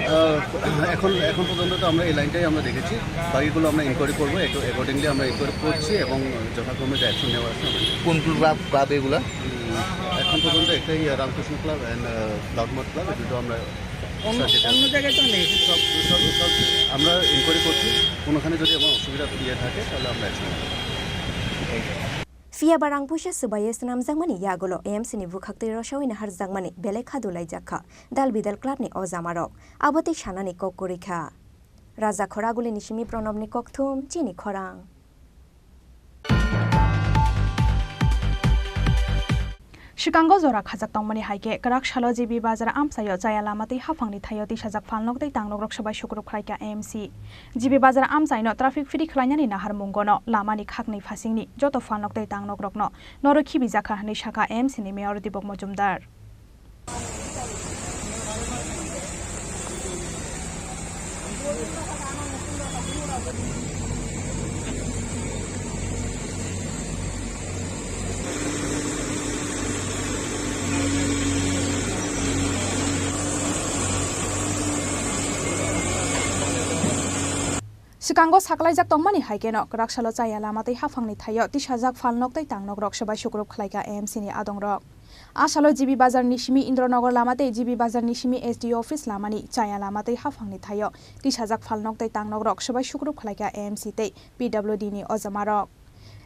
এখন এখন পর্যন্ত তো আমরা এই লাইনটাই আমরা দেখেছি, বাকিগুলো আমরা ইনকোয়ারি করবো, একটু অ্যাকর্ডিংলি আমরা ইনকোয়ারি করছি এবং যথাক্রমে যে অ্যাকশন নেওয়া আছে। কোন কোন ক্লাব ক্লাব এগুলা? এখন পর্যন্ত একটাই রামকৃষ্ণ ক্লাব অ্যান্ড ক্লাউডমট ক্লাব, এই দুটো আমরা অন্য অন্য জায়গায় তো নেই। সব সব সব আমরা ইনকোয়ারি করছি, কোনোখানে যদি এমন অসুবিধা ইয়ে থাকে তাহলে আমরা অ্যাকশন নেব। Phiya ba rang puisa swbaiwi swnamjakmani yagulo A M C ni bwkhaktwi rosawi naharjakmani belai kha dulaijak kha dal bidal club ni ojamarok. Abo tei sanani kok kwrwi kha. Raja Khoragulini simi Pranobni kokthum chini khorang. Swkango jora khajak tongmani hai khe kwrak salo G B Bazar amchaio chaya lama tei haphangni thaio tisajak phalnok tei tangnokrok swbai sukrub khlaikha A M C. G B Bazar amchaino traffic free khlainani naharmungono lamani khakni phasingni joto phalnok tei tangnokrokno norwi khibijakha hwnwi sakha A M C ni Mayor Dipok Mojumdar. Swkango sakalaijak tongmani hai kheno kwrak salo chaya lama tei haphangni thaio tisajak phalnok tei tangnokrok swbai sukrub khlaikha A M C ni adongrok. A salo G B Bazar ni simi Indranagar lama tei G B Bazar ni simi S D O office lamani chaya lama tei haphangni thaio tisajak phalnok tei tangnokrok swbai sukrub khlaikha A M C tei P W D ni ojamarok.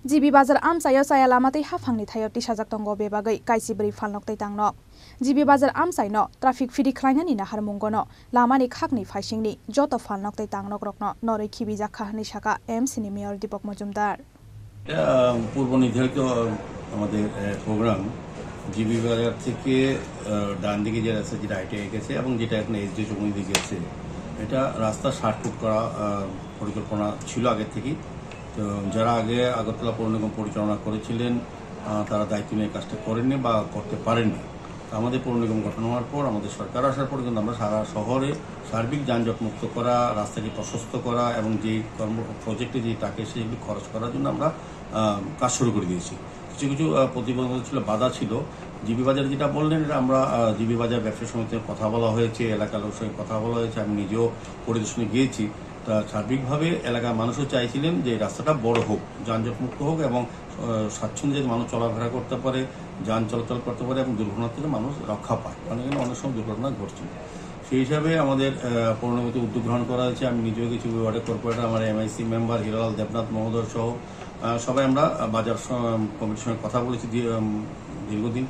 G B Bazar amchaio chaya lama tei haphangni thaio tisajak tongo bebagwi kaisi bwrwi phalnok tei tangnok. G B Bazar amchaino traffic free khlainani naharmungono lamani khakni phaisingni joto phalnok tei tangnokrokno norwi khibijakha hwnwi sakha A M C ni Mayor Dipok Mojumdar. এটা পূর্ব নির্ধারিত আমাদের programme. GB বাজার থেকে আহ, ডান দিকে যে রাস্তা, যেটা আইটিআই গেছে এবং যেটা এখন এসডি চৌমুহনী দিকে গেছে, এটা রাস্তা ষাট ফুট করা আহ, পরিকল্পনা ছিল আগে থেকেই। তো যারা আগে আগরতলা পৌর নিগম পরিচালনা করেছিলেন, আহ, তারা দায়িত্ব নিয়ে কাজটা করেননি বা করতে পারেননি। তো আমাদের পৌর নিগম গঠন হওয়ার পর, আমাদের সরকার আসার পর কিন্তু আমরা সারা শহরে সার্বিক যানজট মুক্ত করা, রাস্তাকে প্রশস্ত করা এবং যেই কর্ম প্রজেক্টে যে টাকা এসে সেগুলি খরচ করার জন্য আমরা আহ, কাজ শুরু করে দিয়েছি। কিছু কিছু আহ, প্রতিবন্ধকতা ছিল, বাধা ছিল। জিবি বাজার যেটা বললেন, এটা আমরা আহ, জিবি বাজার ব্যবসা সমিতির কথা বলা হয়েছে, এলাকার লোকের সঙ্গে কথা বলা হয়েছে, আমি নিজেও পরিদর্শনে গিয়েছি। তা সার্বিকভাবে এলাকার মানুষও চাইছিলেন যে রাস্তাটা বড় হোক, যানজট মুক্ত হোক এবং আহ, স্বাচ্ছন্দ্যে যাতে মানুষ চলাফেরা করতে পারে, যান চলাচল করতে পারে এবং দুর্ঘটনা থেকে মানুষ রক্ষা পায়, কারণ এখানে অনেক সময় দুর্ঘটনা ঘটছে। সেই হিসাবে আমাদের আহ, পৌর নিগমে উদ্যোগ গ্রহণ করা হয়েছে। আমি নিজেও কিছু ওয়ার্ডের কর্পোরেটর, আমার এমআইসি মেম্বার হিরালাল দেবনাথ মহোদয় সহ আহ, সবাই আমরা আহ, বাজার স- কমিটির সঙ্গে কথা বলেছি দী- উম, দীর্ঘদিন।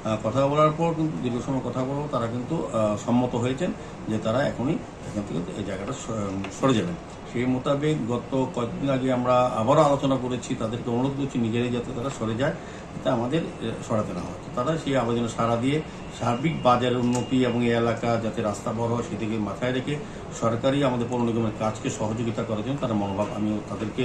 আহ, কথা বলার পর কিন্তু দীর্ঘ সময় কথা বলার পর তারা কিন্তু আহ, সম্মত হয়েছেন যে তারা এখনই এখান থেকে এই জায়গাটা স- উম, সরে যাবেন। সেই মোতাবেক গত কয়েকদিন আগে আমরা আবারও আলোচনা করেছি, তাদেরকে অনুরোধ করছি নিজেরাই যাতে তারা সরে যায়, যাতে আমাদের এ, সরাতে না হয়। তো তারা সেই আবেদনে সাড়া দিয়ে সার্বিক বাজারের উন্নতি এবং এই এলাকা যাতে রাস্তা বড় হয়, সেদিকে মাথায় রেখে সরকারি আমাদের পৌর নিগমের কাজকে সহযোগিতা করার জন্য তারা মনোভাব, আমি তাদেরকে,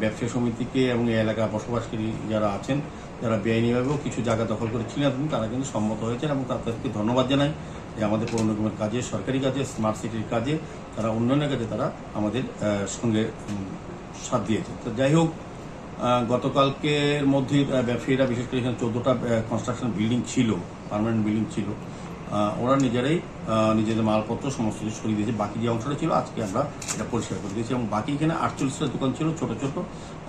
ব্যবসায়ী সমিতিকে এবং এই এলাকা বসবাসকারী যারা আছেন, যারা বেআইনিভাবেও কিছু জায়গা দখল করে ছিলেন, তারা কিন্তু সম্মত হয়েছেন এবং তাদেরকে ধন্যবাদ জানাই। যে আমাদের পৌর নিগমের কাজে, সরকারি কাজে, স্মার্ট সিটির কাজে, তারা উন্নয়নের কাজে তারা আমাদের, আহ, সঙ্গে, উম, সাথ দিয়েছে। তো যাই হোক, আহ, গতকালকের মধ্যে, আহ, ব্যবসায়ীরা, বিশেষ করে এখানে চোদ্দটা, আহ, কনস্ট্রাকশন বিল্ডিং ছিল, পার্মানেন্ট বিল্ডিং ছিল, আহ, ওরা নিজেরাই, আহ, নিজেদের মালপত্র সমস্ত কিছু সরিয়ে দিয়েছে। বাকি যে অংশটা ছিল আজকে আমরা এটা পরিষ্কার করে দিয়েছি এবং বাকি এখানে আটচল্লিশটা দোকান ছিল ছোট ছোট,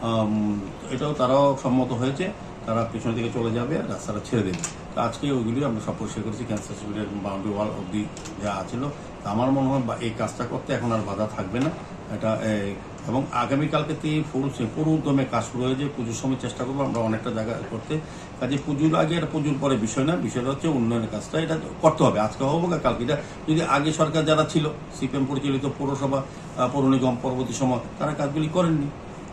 আম, এটাও তারাও সম্মত হয়েছে, তারা পিছনের দিকে চলে যাবে, রাস্তাটা ছেড়ে দেবে। তো আজকে ওইগুলি আমরা সব পরিষ্কার করেছি, ক্যান্সার হসপিটাল এবং বাউন্ডারি ওয়াল অবধি যা ছিল। তো আমার মনে হয় বা-, এই কাজটা করতে এখন আর বাধা থাকবে না। এটা, এ, এবং আগামীকালকে থেকে ফুল সে-, পুরো উদ্যমে কাজ শুরু হয়ে যায়। পুজোর সময় চেষ্টা করবো আমরা অনেকটা জায়গা করতে। কাজে পুজোর আগে, এটা পুজোর পরে বিষয় না, বিষয়টা হচ্ছে উন্নয়নের কাজটা, এটা করতে হবে। আজকে হোক বা কালকে, এটা যদি আগে সরকার যারা ছিল, সিপিএম পরিচালিত পৌরসভা, আহ, পৌর নিগম পরবর্তী সময় তারা কাজগুলি করেননি,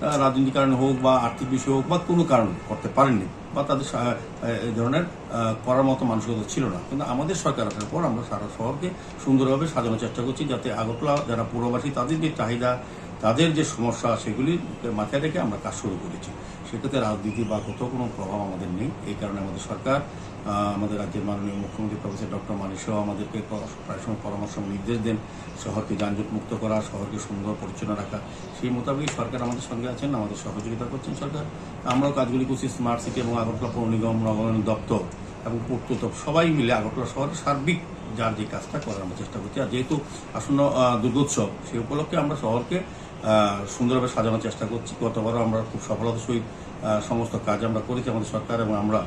আহ, রাজনৈতিক কারণে হোক বা আর্থিক বিষয় হোক বা কোনো কারণে করতে পারেননি বা তাদের সা-, আহ, এই ধরনের, আহ, করার মতো মানসিকতা ছিল না। কিন্তু আমাদের সরকার আসার পর আমরা সারা শহরকে সুন্দরভাবে সাজানোর চেষ্টা করছি, যাতে আগরতলা যারা পুরবাসী, তাদের যে চাহিদা, তাদের যে সমস্যা, সেগুলি মাথায় রেখে আমরা কাজ শুরু করেছি। সেক্ষেত্রে রাজনীতি বা কোথাও কোনো প্রভাব আমাদের নেই। এই কারণে আমাদের সরকার, আহ, আমাদের রাজ্যের মাননীয় মুখ্যমন্ত্রী প্রফেসর ডক্টর মানিক সাহা আমাদেরকে প-, প্রায় সময় পরামর্শ এবং নির্দেশ দেন শহরকে যানজট মুক্ত করা, শহরকে সুন্দর পরিচ্ছন্ন রাখা। সেই মোতাবেক সরকার আমাদের সঙ্গে আছেন, আমাদের সহযোগিতা করছেন সরকার। আমরাও কাজগুলি করছি স্মার্ট সিটি এবং আগরতলা পৌর নিগম, নগরায়ণ দপ্তর এবং পূর্ত দপ্তর সবাই মিলে আগরতলা শহরের সার্বিক যার যে কাজটা করার আমরা চেষ্টা করছি। আর যেহেতু আসন্ন, আহ, দুর্গোৎসব, সেই উপলক্ষে আমরা শহরকে, আহ, সুন্দরভাবে সাজানোর চেষ্টা করছি। গতবারও আমরা খুব সফলতার সহিত, আহ, সমস্ত কাজ আমরা করেছি, আমাদের সরকার এবং আমরা।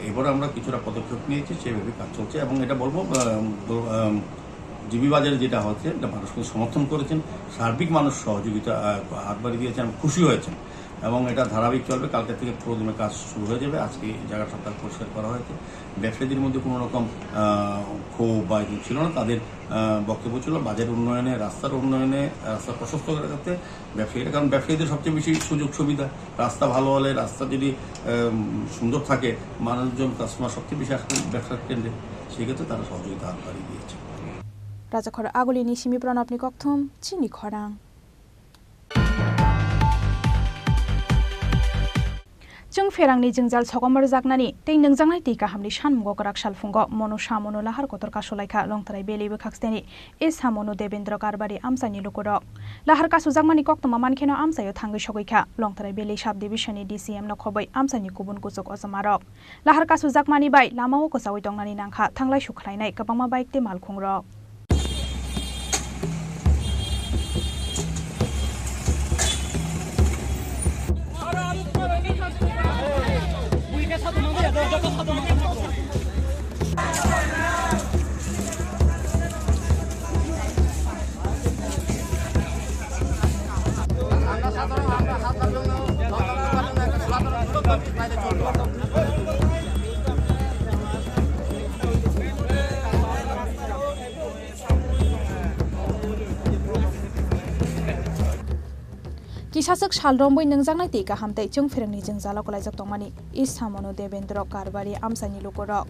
এবারে আমরা কিছুটা পদক্ষেপ নিয়েছি, সেভাবে কাজ চলছে। এবং এটা বলবো, আহ, বল-, আহ, জিবি বাজারে যেটা হচ্ছে, এটা মানুষ কিন্তু সমর্থন করেছেন, সার্বিক মানুষ সহযোগিতা, আহ, হাত বাড়িয়ে দিয়েছেন, আমি খুশি হয়েছেন। এবং এটা ধারাবাহিক চলবে। কালকে থেকে পুরো দিনের কাজ শুরু হয়ে যাবে। আজকে এই জায়গাটা সরকার পরিষ্কার করা হয়েছে। ব্যবসায়ীদের মধ্যে কোনো রকম, আহ, ক্ষোভ বা এরকম ছিল না। তাদের, আহ, বক্তব্য ছিল বাজার উন্নয়নে, রাস্তার উন্নয়নে, রাস্তা প্রশস্ত করে রাখতে ব্যবসায়ীরা, কারণ ব্যবসায়ীদের সবচেয়ে বেশি সুযোগ সুবিধা। রাস্তা ভালো হলে, রাস্তা যদি, আহ, সুন্দর থাকে, মানুষজন, কাস্টমার সবচেয়ে বেশি আসবে ব্যবসার কেন্দ্রে, সেক্ষেত্রে তারা সহযোগিতা হাত বাড়িয়ে দিয়েছে। Rajakhor Agulini simi Pranabni kokthum chini khorang. Chwng pherangni jwngjal sokomorjaknani tei nwngjaknai twi kahamni sanmungo kwrak salphungo Monu Samonu lahar kotor kasulaikha Longtharai Valley bwkhakseni S Samonu Devendra Karbari amchaini lukurok. Lahar kasujakmani koktwma mankheno amchaio thangwi sogwikha Longtharai Valley Sub Division ni D C M no khobwi amchaini kubun kuchuk ojomarok. Lahar kasujakmani bai lamao kwchaui tongnani nangkha thanglai sukhlainai kwbangma bike tei malkhungrok. Kisaswk sal romwi nwngjaknai twi kaham tei chwng pherengni jwngjalo kwlaijak tongmani Isamonu Devendra Karbari amchaini lukurok.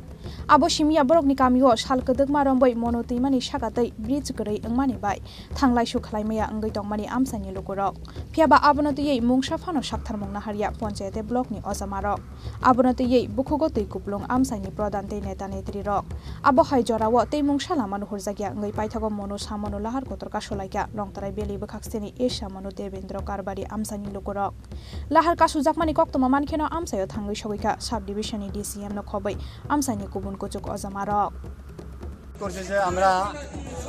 Abo simi ya borokni kamio sal kwdwkma romwi mono twimani saka tei bridge kwrwi wngmani bai thanglai su khlai maya wngwi tongmani amchaini lukurok. Phiya ba abono twiwi mungsa phano saktharmung naharya ponchayate blockni ojamarok. Abono twiwi bukhugo twi kuplung amchaini pradhan tei neta netrirok. Abo hai jorao tei mungsa lama nuhurjakya wngwi paithago Monu Samonu lahar kotor kasulaikha Longtarai Valley bwkhakseni Isamonu Devendra Karbari amchaini lukurok. Lahar kasujakmani koktwma mankheno amchaio thangwi sogwikha sub division ni D C M no khobwi amchaini kubun kuchuk ojamarok. করছে যে আমরা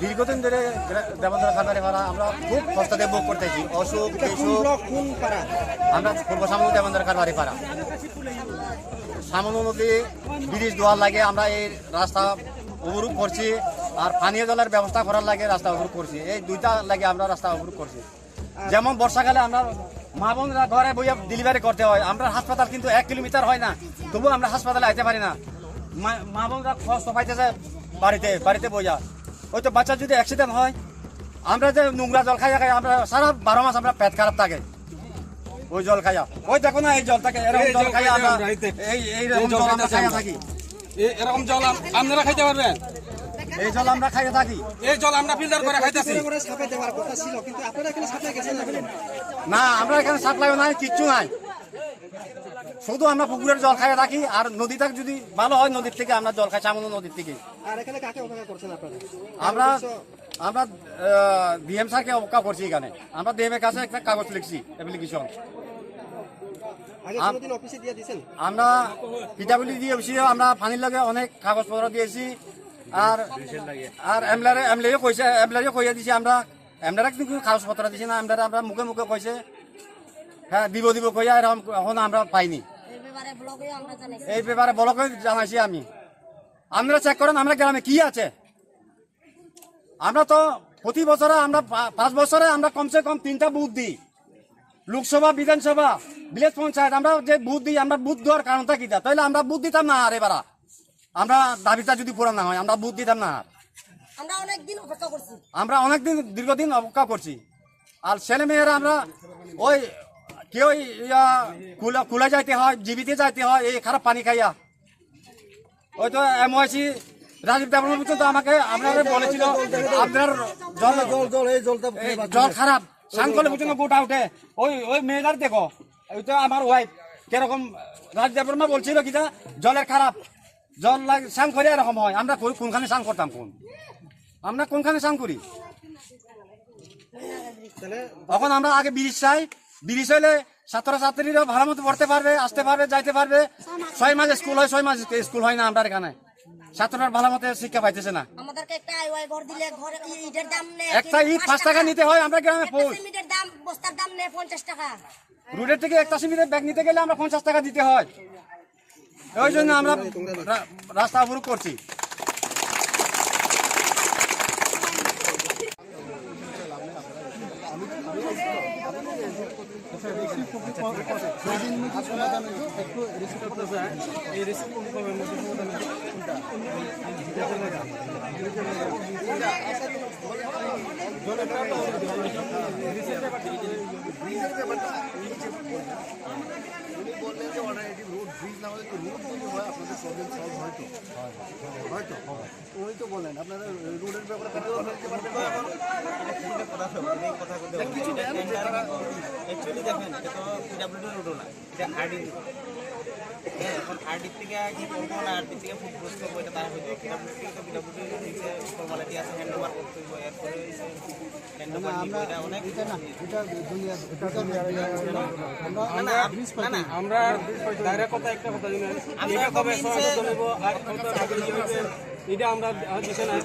দীর্ঘদিন ধরে গ্রা-, দেবেন্দ্র কারবারি পাড়া আমরা খুব কষ্টতে ভোগ করতেছি, অসুখ বিসুখ। কোন ব্লক, কোন পাড়া? আমরা পূর্ব সামনে দেবেন্দ্র কারবারি পাড়া। সামনে নদী ব্রিজ দেওয়ার লাগে আমরা এই রাস্তা অবরোধ করছি, আর পানীয় জলের ব্যবস্থা করার লাগে রাস্তা অবরোধ করছি। এই দুইটা লাগে আমরা রাস্তা অবরোধ করছি। যেমন বর্ষাকালে আমরা মা বোনরা ঘরে বইয়া ডেলিভারি করতে হয়, আমরা হাসপাতাল কিন্তু এক কিলোমিটার হয় না, তবু আমরা হাসপাতালে আইতে পারি না। মা, মা বোনরা কষ্ট পাইতেছে বাড়িতে, বাড়িতে বইয়া। ওই তো বাচ্চা যদি অ্যাক্সিডেন্ট হয়, আমরা যে নোংরা জল খাইয়া খাই, আমরা সারা বারো মাস আমরা পেট খারাপ থাকে ওই জল খাইয়া। ওই দেখো না, এই জল থাকে, এরকম এই জল জল খাইয়া খাইয়া আমরা, আমরা এই, এই, এই এইরকম এই জল জল আমরা খাইয়া খাইয়া থাকি। এ-, এরকম জল আম-, আপনারা খাইতে পারবেন? এই জল আমরা খাইয়া থাকি। এই জল আমরা ফিল্টার করে খাইতেছি। করে সাপ্লাই দেওয়ার কথা ছিল, কিন্তু আপনারা এখানে সাপ্লাই গেছেন না কেন? না, আমরা এখানে সাপ্লাইও নাই, কিচ্ছু নাই। শুধু আমরা পুকুরের জল খাইয়া থাকি, আর নদীটা যদি ভালো হয়, নদীর থেকে আমরা জল খাই, সামান্য নদীর থেকে। আর এখানে কাকে অপেক্ষা করছেন আপনারা? আমরা, আমরা, আহ, ডিএম স্যারকে অপেক্ষা করছি এখানে। আমরা ডিএম এর কাছে একটা কাগজ লিখছি, অ্যাপ্লিকেশন। আগে আম-, কোনোদিন অফিসে দিয়ে দিয়েছেন? আমরা পিডাব্লিউডি অফিসে আমরা পানির লগে অনেক কাগজপত্র দিয়েছি। আর, আর এমএলএ, এমএলএও কইছে, এমএলএও কইয়া দিছি আমরা। এমএলএরা কিন্তু কোনো কাগজপত্র দিছে না, এমএলএরা আমরা মুখে মুখে কইছে, হ্যাঁ, দিব দিব কইয়া এরকম এখন আমরা পাইনি। এই ব্যাপারে ব্লকেও আমরা জানাইছি। এই ব্যাপারে ব্লকে জানাইছি আমি। আপনারা চেক করেন, আমরা গ্রামে কি আছে। আমরা তো প্রতি বছরে আমরা পা-, পাঁচ বছরে আমরা কমসে কম তিনটা বুথ দিই, লোকসভা, বিধানসভা, ভিলেজ পঞ্চায়েত। আমরা যে বুথ দিই, আমরা বুথ দেওয়ার কারণটা কি? তাহলে আমরা বুথ দিতাম না আর এবার। আমরা দাবিটা যদি পূরণ না হয়, আমরা ভোট দিতাম না আর। আমরা অনেক দিন অপেক্ষা করছি। আমরা অনেক দিন, দীর্ঘদিন অপেক্ষা করছি। আর ছেলে মেয়েরা আমরা ওই কেউ ইয়া কুলা, কুলা যাইতে হয়, জীবিতে যাইতে হয়, এই খারাপ পানি খাইয়া। ওই তো এমওআইসি রাজীব দেববর্মা পর্যন্ত আমাকে, আপনারা বলেছিল, আপনার জল, জল, জল, এই জলটা এই খেয়ে বাঁচুন। জল খারাপ, স্নান করলে পর্যন্ত গোটা উঠে। ওই, ওই মেয়েটার দেখো, ওই তো আমার ওয়াইফ, কিরকম রাজীব দেববর্মা বলছিল কিনা জলের খারাপ, জল লাগে, স্নান করে এরকম হয়। আমরা কই, কোনখানে স্নান করতাম কোন? আমরা কোনখানে স্নান করি? তাহলে এখন আমরা আগে ব্রিজ চাই, ব্রিজ হইলে ছাত্রছাত্রীরা ভালো মতো পড়তে পারবে, আসতে পারবে, যাইতে পারবে। ছয় মাস স্কুল হয়, ছয় মাস স্কুল হয় না আমরা এখানে। ছাত্ররা ভালো মতো শিক্ষা পাইতেছে না। আমাদেরকে একটা আইওয়াই ঘর দিলে ঘর ই-, ইটের দাম নেয় একটা ইট পাঁচ পাঁচ টাকা টাকা। নিতে হয় আমরা গ্রামে একটা পৌঁছ। সিমেন্টের দাম, বস্তার দাম নেয় পঞ্চাশ টাকা। রোডের থেকে একটা সিমেন্টের ব্যাগ নিতে গেলে আমরা পঞ্চাশ টাকা দিতে হয়। ওই জন্য আমরা রা-, রাস্তা অবরোধ করছি। উনি বললেন যে অল্টারনেটিভ রোড, ব্রিজ না হলে তো রোড তৈরি হয়, আপনাদের প্রবলেম সলভ হয়তো। হয়তো। উনি তো বলেন, আপনারা রোডের ব্যাপারে কথা বলতে পারবেন না? কিছু নেন, যে তারা অ্যাকচুয়ালি দেখেন, এটা তো পিডাব্লিউডি রোডও না, এটা আরডি রোড। হ্যাঁ, এখন আরডি থেকে কি করবো না আরডি থেকে ফুটগ্রস্ত করবো, এটা তারা হয়তো পিডাব্লিউডি তো পিডাব্লিউডি নিচে ফর্মালিটি আছে, হ্যান্ড ওভার করতে হইব, এরপরে না, না, আমরা এটা না, এটা দুনিয়া, এটা তো আমরা না, না, আপ-, না, না। আমরা ডাইরেক্ট কথা, একটা কথা জানি। আমরা এটা কবে কমিউনিটি সমাধান হইব, আর কত আগে ইয়ে হইবে, এটা আমরা, আমরা দিতে নাই।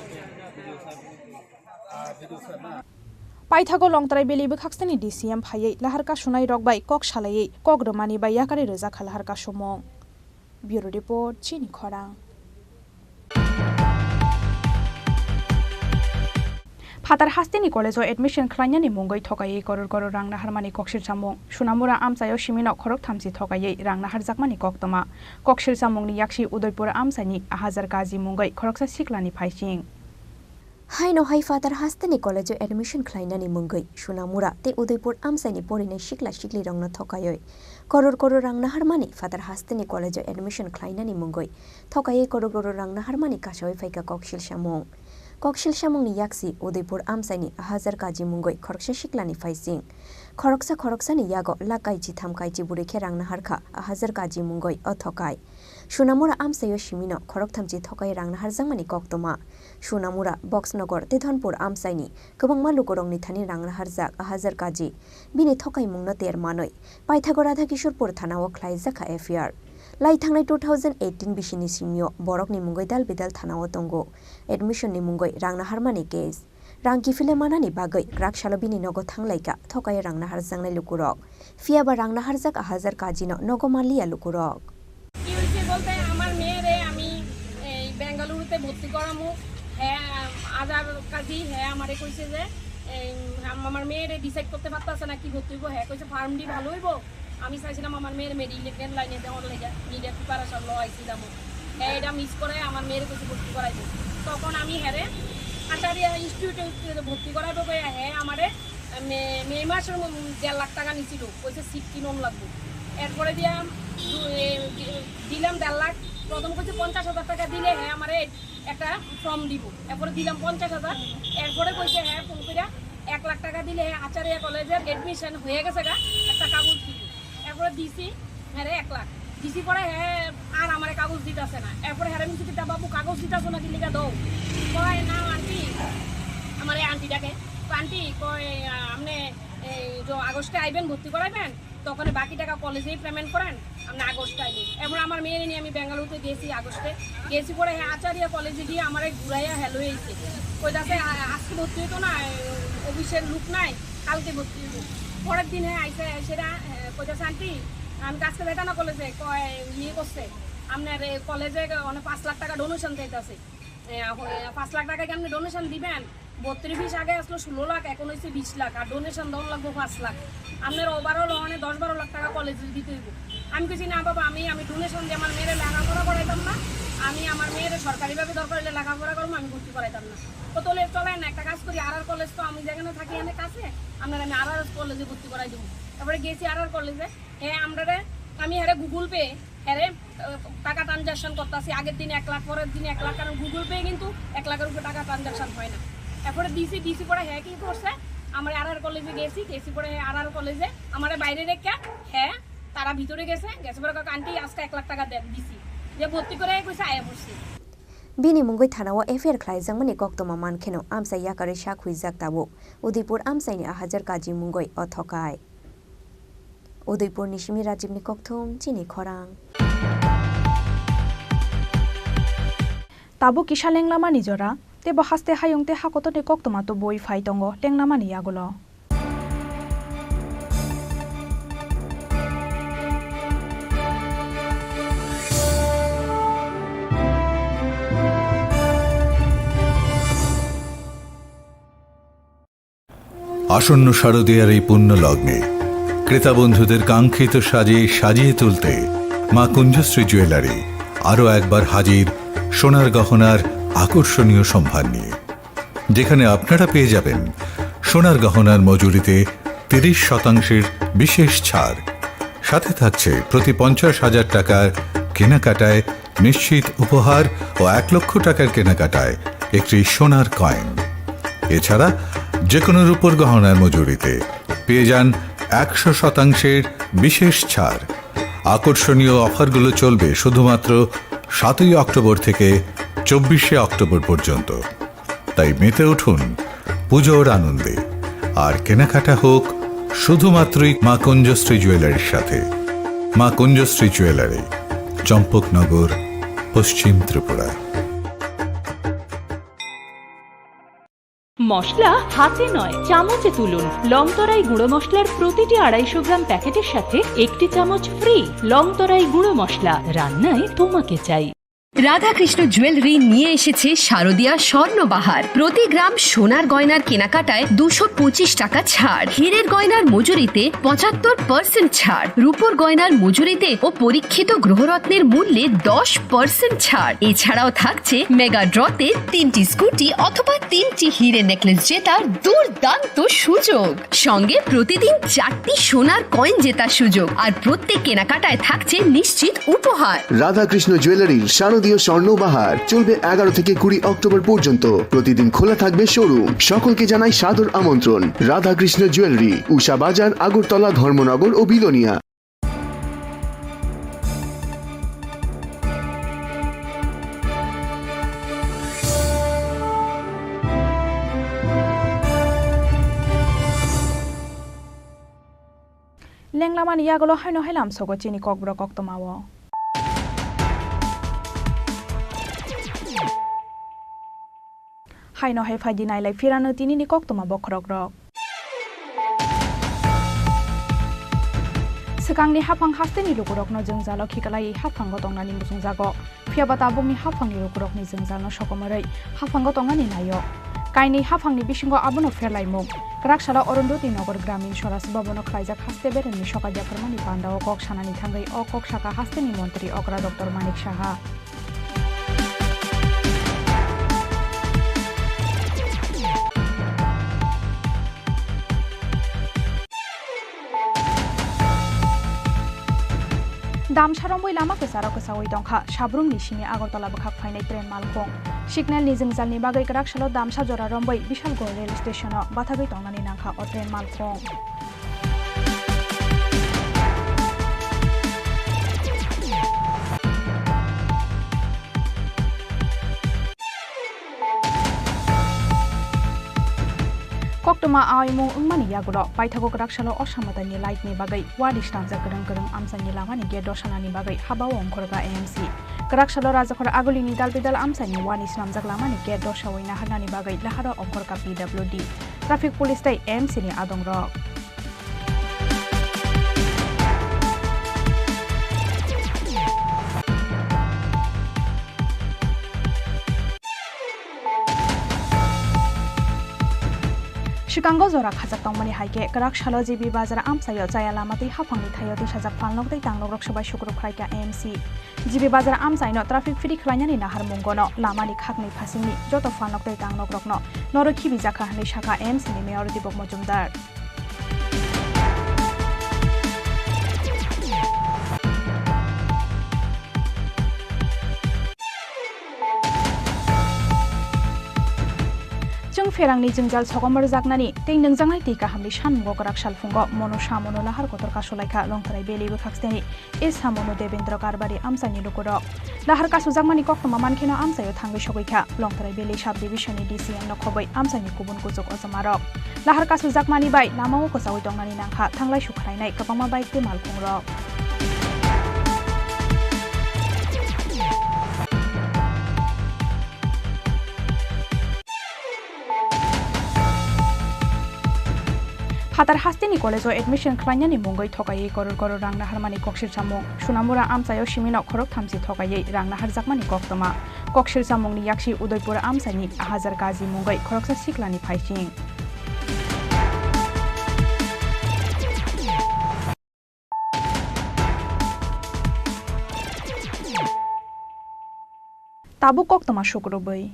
Paithago Longtrai Valley bwkhaksani D C M phaiwi lahar kasunai rok bai kok salaiwi kok rwmani bai yakarwi rwjakha lahar kasumung. Bureau Report, Chini Khorang. Phatar hasteni college-o admission khlainani mungwi thokaiwi koror koror rang naharmani koksil samung. Sunamura amchaio simino khorok thamchi thokaiwi rang naharjakmani koktwma. Koksil samungni yaksi Udaipur amchaini a hazar kaji mungwi khoroksa siklani phaising. Haino hai phatar hasteni college-o admission khlainani mungwi Sunamura tei Udaipur amchaini porinai sikla siklirokno thokaiwi koror koror rang naharmani phatar hasteni college-o admission khlainani mungwi thokaiwi koror koror rang naharmani kasawi phaikha koksil samung. Koksil samungni yaksi Udaipur amchaini a hazar kaji mungwi khoroksa siklani phaising. Khoroksa khoroksani yago lak kaichi tham kaichi bwrwi khe rang naharkha a hazar kaji mungwi o thokai. Sunamura amchaio simino khorok thamchi thokai rang naharjakmani koktwma. Sunamura, Boxnogor tei Dhonpur amchaini kwbangma lukurokni thani rang naharjak a hazar kaji. Bini thokaimungno ter manwi paithago Radhakishorpur thanao khlaijakha F I R. Lai thangnai two thousand eighteen bisini simio borokni mungwi dal bidal thanao tongo. Admission ni mungwi rang naharmani case. Rang kiphilwi manani bagwi kwrak salo bini nogo thanglaikha thokai rang naharjaknai lukurok. Phiya ba rang naharjak a hazar kajino nogo manliya lukurok. কি হয়েছে বলতে, আমার মেয়েরে আমি এই বেঙ্গালুরুতে ভর্তি করামু। হ্যাঁ, আজার কাজী, হ্যাঁ আমারে কইছে যে এই আম-, আমার মেয়েরে ডিসাইড করতে পারতাছে না কি ভর্তি হইব। হ্যাঁ কইছে ফার্ম ডি ভালো হইব। আমি চাইছিলাম আমার মেয়ের মেডিকেল লাইনে দেওয়ার লেগে, নিডের প্রিপারেশন লো আইছিলাম। হ্যাঁ, এটা মিস করে আমার মেয়ের কাছে ভর্তি করাইবো। তখন আমি হ্যারে আচারিয়া ইনস্টিটিউটে ভর্তি করাইবো কইয়া হ্যাঁ আমারে মে, মে মাসের ম-, দেড় লাখ টাকা নিছিল, কইছে সিট কিনন লাগবো। এরপরে দিয়া দু-, এ, দি-, দিলাম দেড় লাখ। প্রথম কইছে পঞ্চাশ হাজার টাকা দিলে হ্যাঁ আমারে একটা ফর্ম দিব। এরপরে দিলাম পঞ্চাশ হাজার। এরপরে কইছে হ্যাঁ ফোন কইরা এক লাখ টাকা দিলে হ্যাঁ আচারিয়া কলেজের অ্যাডমিশন হয়ে গেছে গা, একটা কাগজ দিব। এরপরে দিছি, হ্যাঁ রে, এক লাখ। ডিসি পরে হে আর আমারে কাগজ দিতাছে না। এরপরে হ্যাঁ রে, আমি কিছু কিতা বাবু কাগজ দিতাছো না, দিলিকা দাও। কয়, "না আন্টি," আমারে আন্টি ডাকে। "আন্টি," কয়, "আ, আপনি এই যে আগস্টে আইবেন, ভর্তি করাইবেন, তখন বাকি টাকা কলেজেই পেমেন্ট করেন, আপনি আগস্টে আইবেন।" এরপর আমার মেয়ে নিয়ে আমি বেঙ্গালুরুতে গেছি আগস্টে। গেছি পরে হ্যাঁ আচারিয়া কলেজে গিয়ে আমারে ঘুরাইয়া হ্যালো হয়েছে। কইতাছে, "আ-, আজকে ভর্তি হইতো না, অফিসের লোক নাই, কালকে ভর্তি হইব।" পরের দিন হ্যাঁ আইসে, সেটা, হ্যাঁ, কইতাছে, "আন্টি, আমি তো আজকে যাইতাম না কলেজে, কয়, ইয়ে করছে, আপনার এই কলেজে অনেক পাঁচ লাখ টাকা ডোনেশন চাইতাছে। এ, আহ, এ, পাঁচ লাখ টাকা কি আপনি ডোনেশন দিবেন? ভর্তির ফিস আগে আসলো ষোলো লাখ, এখন হইছে বিশ লাখ, আর ডোনেশন দেওয়া লাগবো পাঁচ লাখ। আপনার ওভারঅল অনেক দশ বারো লাখ টাকা কলেজে দিতে হইব।" আমি কইছি, "না বাবা, আমি, আমি ডোনেশন দিয়ে আমার মেয়েরে লেখাপড়া করাইতাম না, আমি আমার মেয়েরে সরকারিভাবে দরকার হইলে লেখাপড়া করবো, আমি ভর্তি করাইতাম না।" তো তাহলে চলেন, একটা কাজ করি, আর আর কলেজ তো আমি যেখানে থাকি অনেক কাছে, আপনার আমি আর আর কলেজে ভর্তি করাই দেবো। তারপরে গেছি আর আর কলেজে, হ্যাঁ, আমরারে, আমি হ্যাঁ গুগল পে, হ্যাঁ, আহ, টাকা ট্রানজাকশন করতেছি, আগের দিন এক লাখ, পরের দিন এক লাখ, কারণ গুগল পে কিন্তু এক লাখের উপরে টাকা ট্রানজাকশন হয় না। এরপরে ডিসি, ডিসি পরে হ্যাঁ কি করছে, আমরা আর আর কলেজে গেছি, গেছি পরে হ্যাঁ আর আর কলেজে আমার বাইরে রেখে, হ্যাঁ, তারা ভিতরে গেছে, গেছে পরে কাকা, "আন্টি, আজকে এক লাখ টাকা দেন," দিছি, যে ভর্তি করে কইছে আয়া পড়ছি। Bini mungwi thanao F I R khlaijakmani koktwma mankheno amchai yakarwi sak huijak tabuk. Udaipur amchaini a hajar kaji mungwi o thokai. Udaipurni simi Rajibni kokthum chini khorang. Tabuk kisa lenglamani jora, teibo haste hayung tei hakotorni koktwma tubui phai tongo lenglamani yagulo. আসন্ন শারদীয়ার এই পুণ্য লগ্নে ক্রেতা বন্ধুদের কাঙ্ক্ষিত সাজে সাজিয়ে তুলতে মা কুঞ্জশ্রী জুয়েলারি আরও একবার হাজির সোনার গহনার আকর্ষণীয় সম্ভার নিয়ে, যেখানে আপনারা পেয়ে যাবেন সোনার গহনার মজুরিতে তিরিশ শতাংশের বিশেষ ছাড়, সাথে থাকছে প্রতি পঞ্চাশ হাজার টাকার কেনাকাটায় নিশ্চিত উপহার ও এক লক্ষ টাকার কেনাকাটায় একটি সোনার কয়েন। এছাড়া যে কোনো রূপোর গহনার মজুরিতে পেয়ে যান একশো শতাংশের বিশেষ ছাড়। আকর্ষণীয় অফারগুলো চলবে শুধুমাত্র সাতই অক্টোবর থেকে চব্বিশে অক্টোবর পর্যন্ত। তাই মেতে উঠুন পুজোর আনন্দে, আর কেনাকাটা হোক শুধুমাত্রই মা কুঞ্জশ্রী জুয়েলারির সাথে। মা কুঞ্জশ্রী জুয়েলারি, চম্পকনগর, পশ্চিম ত্রিপুরা। মশলা হাতে নয়, চামচে তুলুন। লংতরাই গুঁড়ো মশলার প্রতিটি আড়াইশো গ্রাম প্যাকেটের সাথে একটি চামচ ফ্রি। লংতরাই গুঁড়ো মশলা, রান্নায় তোমাকে চাই। রাধাকৃষ্ণ জুয়েলারি নিয়ে এসেছে শারদীয়া স্বর্ণবাহার। প্রতি গ্রাম সোনার গয়নার কেনাকাটায় দুশো পঁচিশ টাকা ছাড়, হীরের গয়নার মজুরিতে পঁচাত্তর পার্সেন্ট ছাড়, রূপোর গয়নার মজুরিতে ও পরীক্ষিত গ্রহরত্নের মূল্যে দশ পার্সেন্ট ছাড়। এছাড়াও থাকছে মেগা ড্রতে তিনটি স্কুটি অথবা তিনটি হীরে নেকলেস জেতার দুর্দান্ত সুযোগ। সঙ্গে প্রতিদিন চারটি সোনার কয়েন জেতার সুযোগ, আর প্রত্যেক কেনাকাটায় থাকছে নিশ্চিত উপহার। রাধাকৃষ্ণ জুয়েলারির শারদীয় স্বর্ণ বাহার চলবে এগারো থেকে কুড়ি অক্টোবর পর্যন্ত। প্রতিদিন খোলা থাকবে শোরুম। সকলকে জানাই সাদর আমন্ত্রণ। রাধাকৃষ্ণ জুয়েলারি, উষা বাজার, আগরতলা, ধর্মনগর ও Belonia. Lenglamani yagulo haino hai lamsogo chini kokborok koktwmao. Haino hai phaidi nailai phirano tinini koktwma bokhorokrok. Swkangni haphang hasteni lukurokno jwngjalo khiklaiwi haphango tongnani muchungjago. Phiyaba tabukni haphangni lukurokni jwngjalno sokomorwi haphango tongnani naio. Kainwi haphangni bisingo abono pherlaimung. Kwraksalo Arundhati Nagar Gramin Swaraj Bhavan-o khlaijak haste beremni sokaija phwrwngmani pandao kok sanani thangwi o kok sakha hasteni montri okra Doctor Manik Saha. Damsa romwi lama kwcharo kwchaui tongkha, Sabrumni simi Agartala bwkhak phainai train malkhung. Signalni jwngjalni bagwi kwraksalo damsa jora romwi Bisalgor rail station-o bathagwi tongnani nangkha o train malkhung. Koktwma aimung wngmani yagulo paithago kwraksalo Osamatani light ni bagwi wadi swnamjak kwrwng kwrwng amchaini lamani gate dosanani bagwi habao ongkhorkha A M C. Kwraksalo Rajakhor Agulini dalbidal amchaini wani swnamjak lamani gate dosawi naharnani bagwi laharo ongkhorkha P W D, traffic police tei A M C ni adongrok. Swkango jora khajak tongmani hai khe, kwrak salo G B Bazar amchaio chaya lama tei haphangni thaio tisajak phalnok tei tangnok rok swbai sukruk khlaikha A M C. G B Bazar amchaino traffic free khlainani naharmungono lamani khakni phasingni joto phalnok tei tangnok rokno noro khibijakha hwnwi sakha A M C ni Mayor Dibok Mojumdar. Chwng pherangni jwngjal sokomorjaknani tei nwngjaknai twi kahamni sanmungo kwrak salphungo mono samono lahar kotor kasulaikha Longtharai Valley bwkhaksteni. E samono Devendra Karbari amchaini lukurok. Lahar kasujakmani koktwma mankheno amchaio thangwi sogwikha Longtharai Valley Sub Division ni D C M no khobwi amchaini kubun kuchuk ojomarok. Lahar kasujakmani bai lamao kwchaui tongnani nangkha thanglai sukhlainai kwbangma bike tei malkhungrok. Phatar hasteni college-o admission khlainani mungwi thokaiwi koror koror rang naharmani koksil samung. Sunamura amchaio simino khorok thamsi thokaiwi rang naharjakmani koktwma. Koksil samungni yaksi Udaipur amchaini Hajar Kazi mungwi khoroksa siklani phaising. Tabuk koktwma sukrubwi.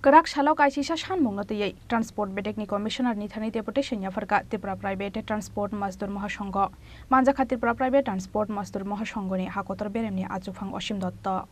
Kwrak salo kaisisa sanmungno twiwi Transport bedekni Commissioner ni thani deputation yapharkha Tripura Private Transport Mazdur Mahasongho. Manjakha Tripura Private Transport Mazdur Mahasongoni hakotor beremni achukphang Osim Dotto.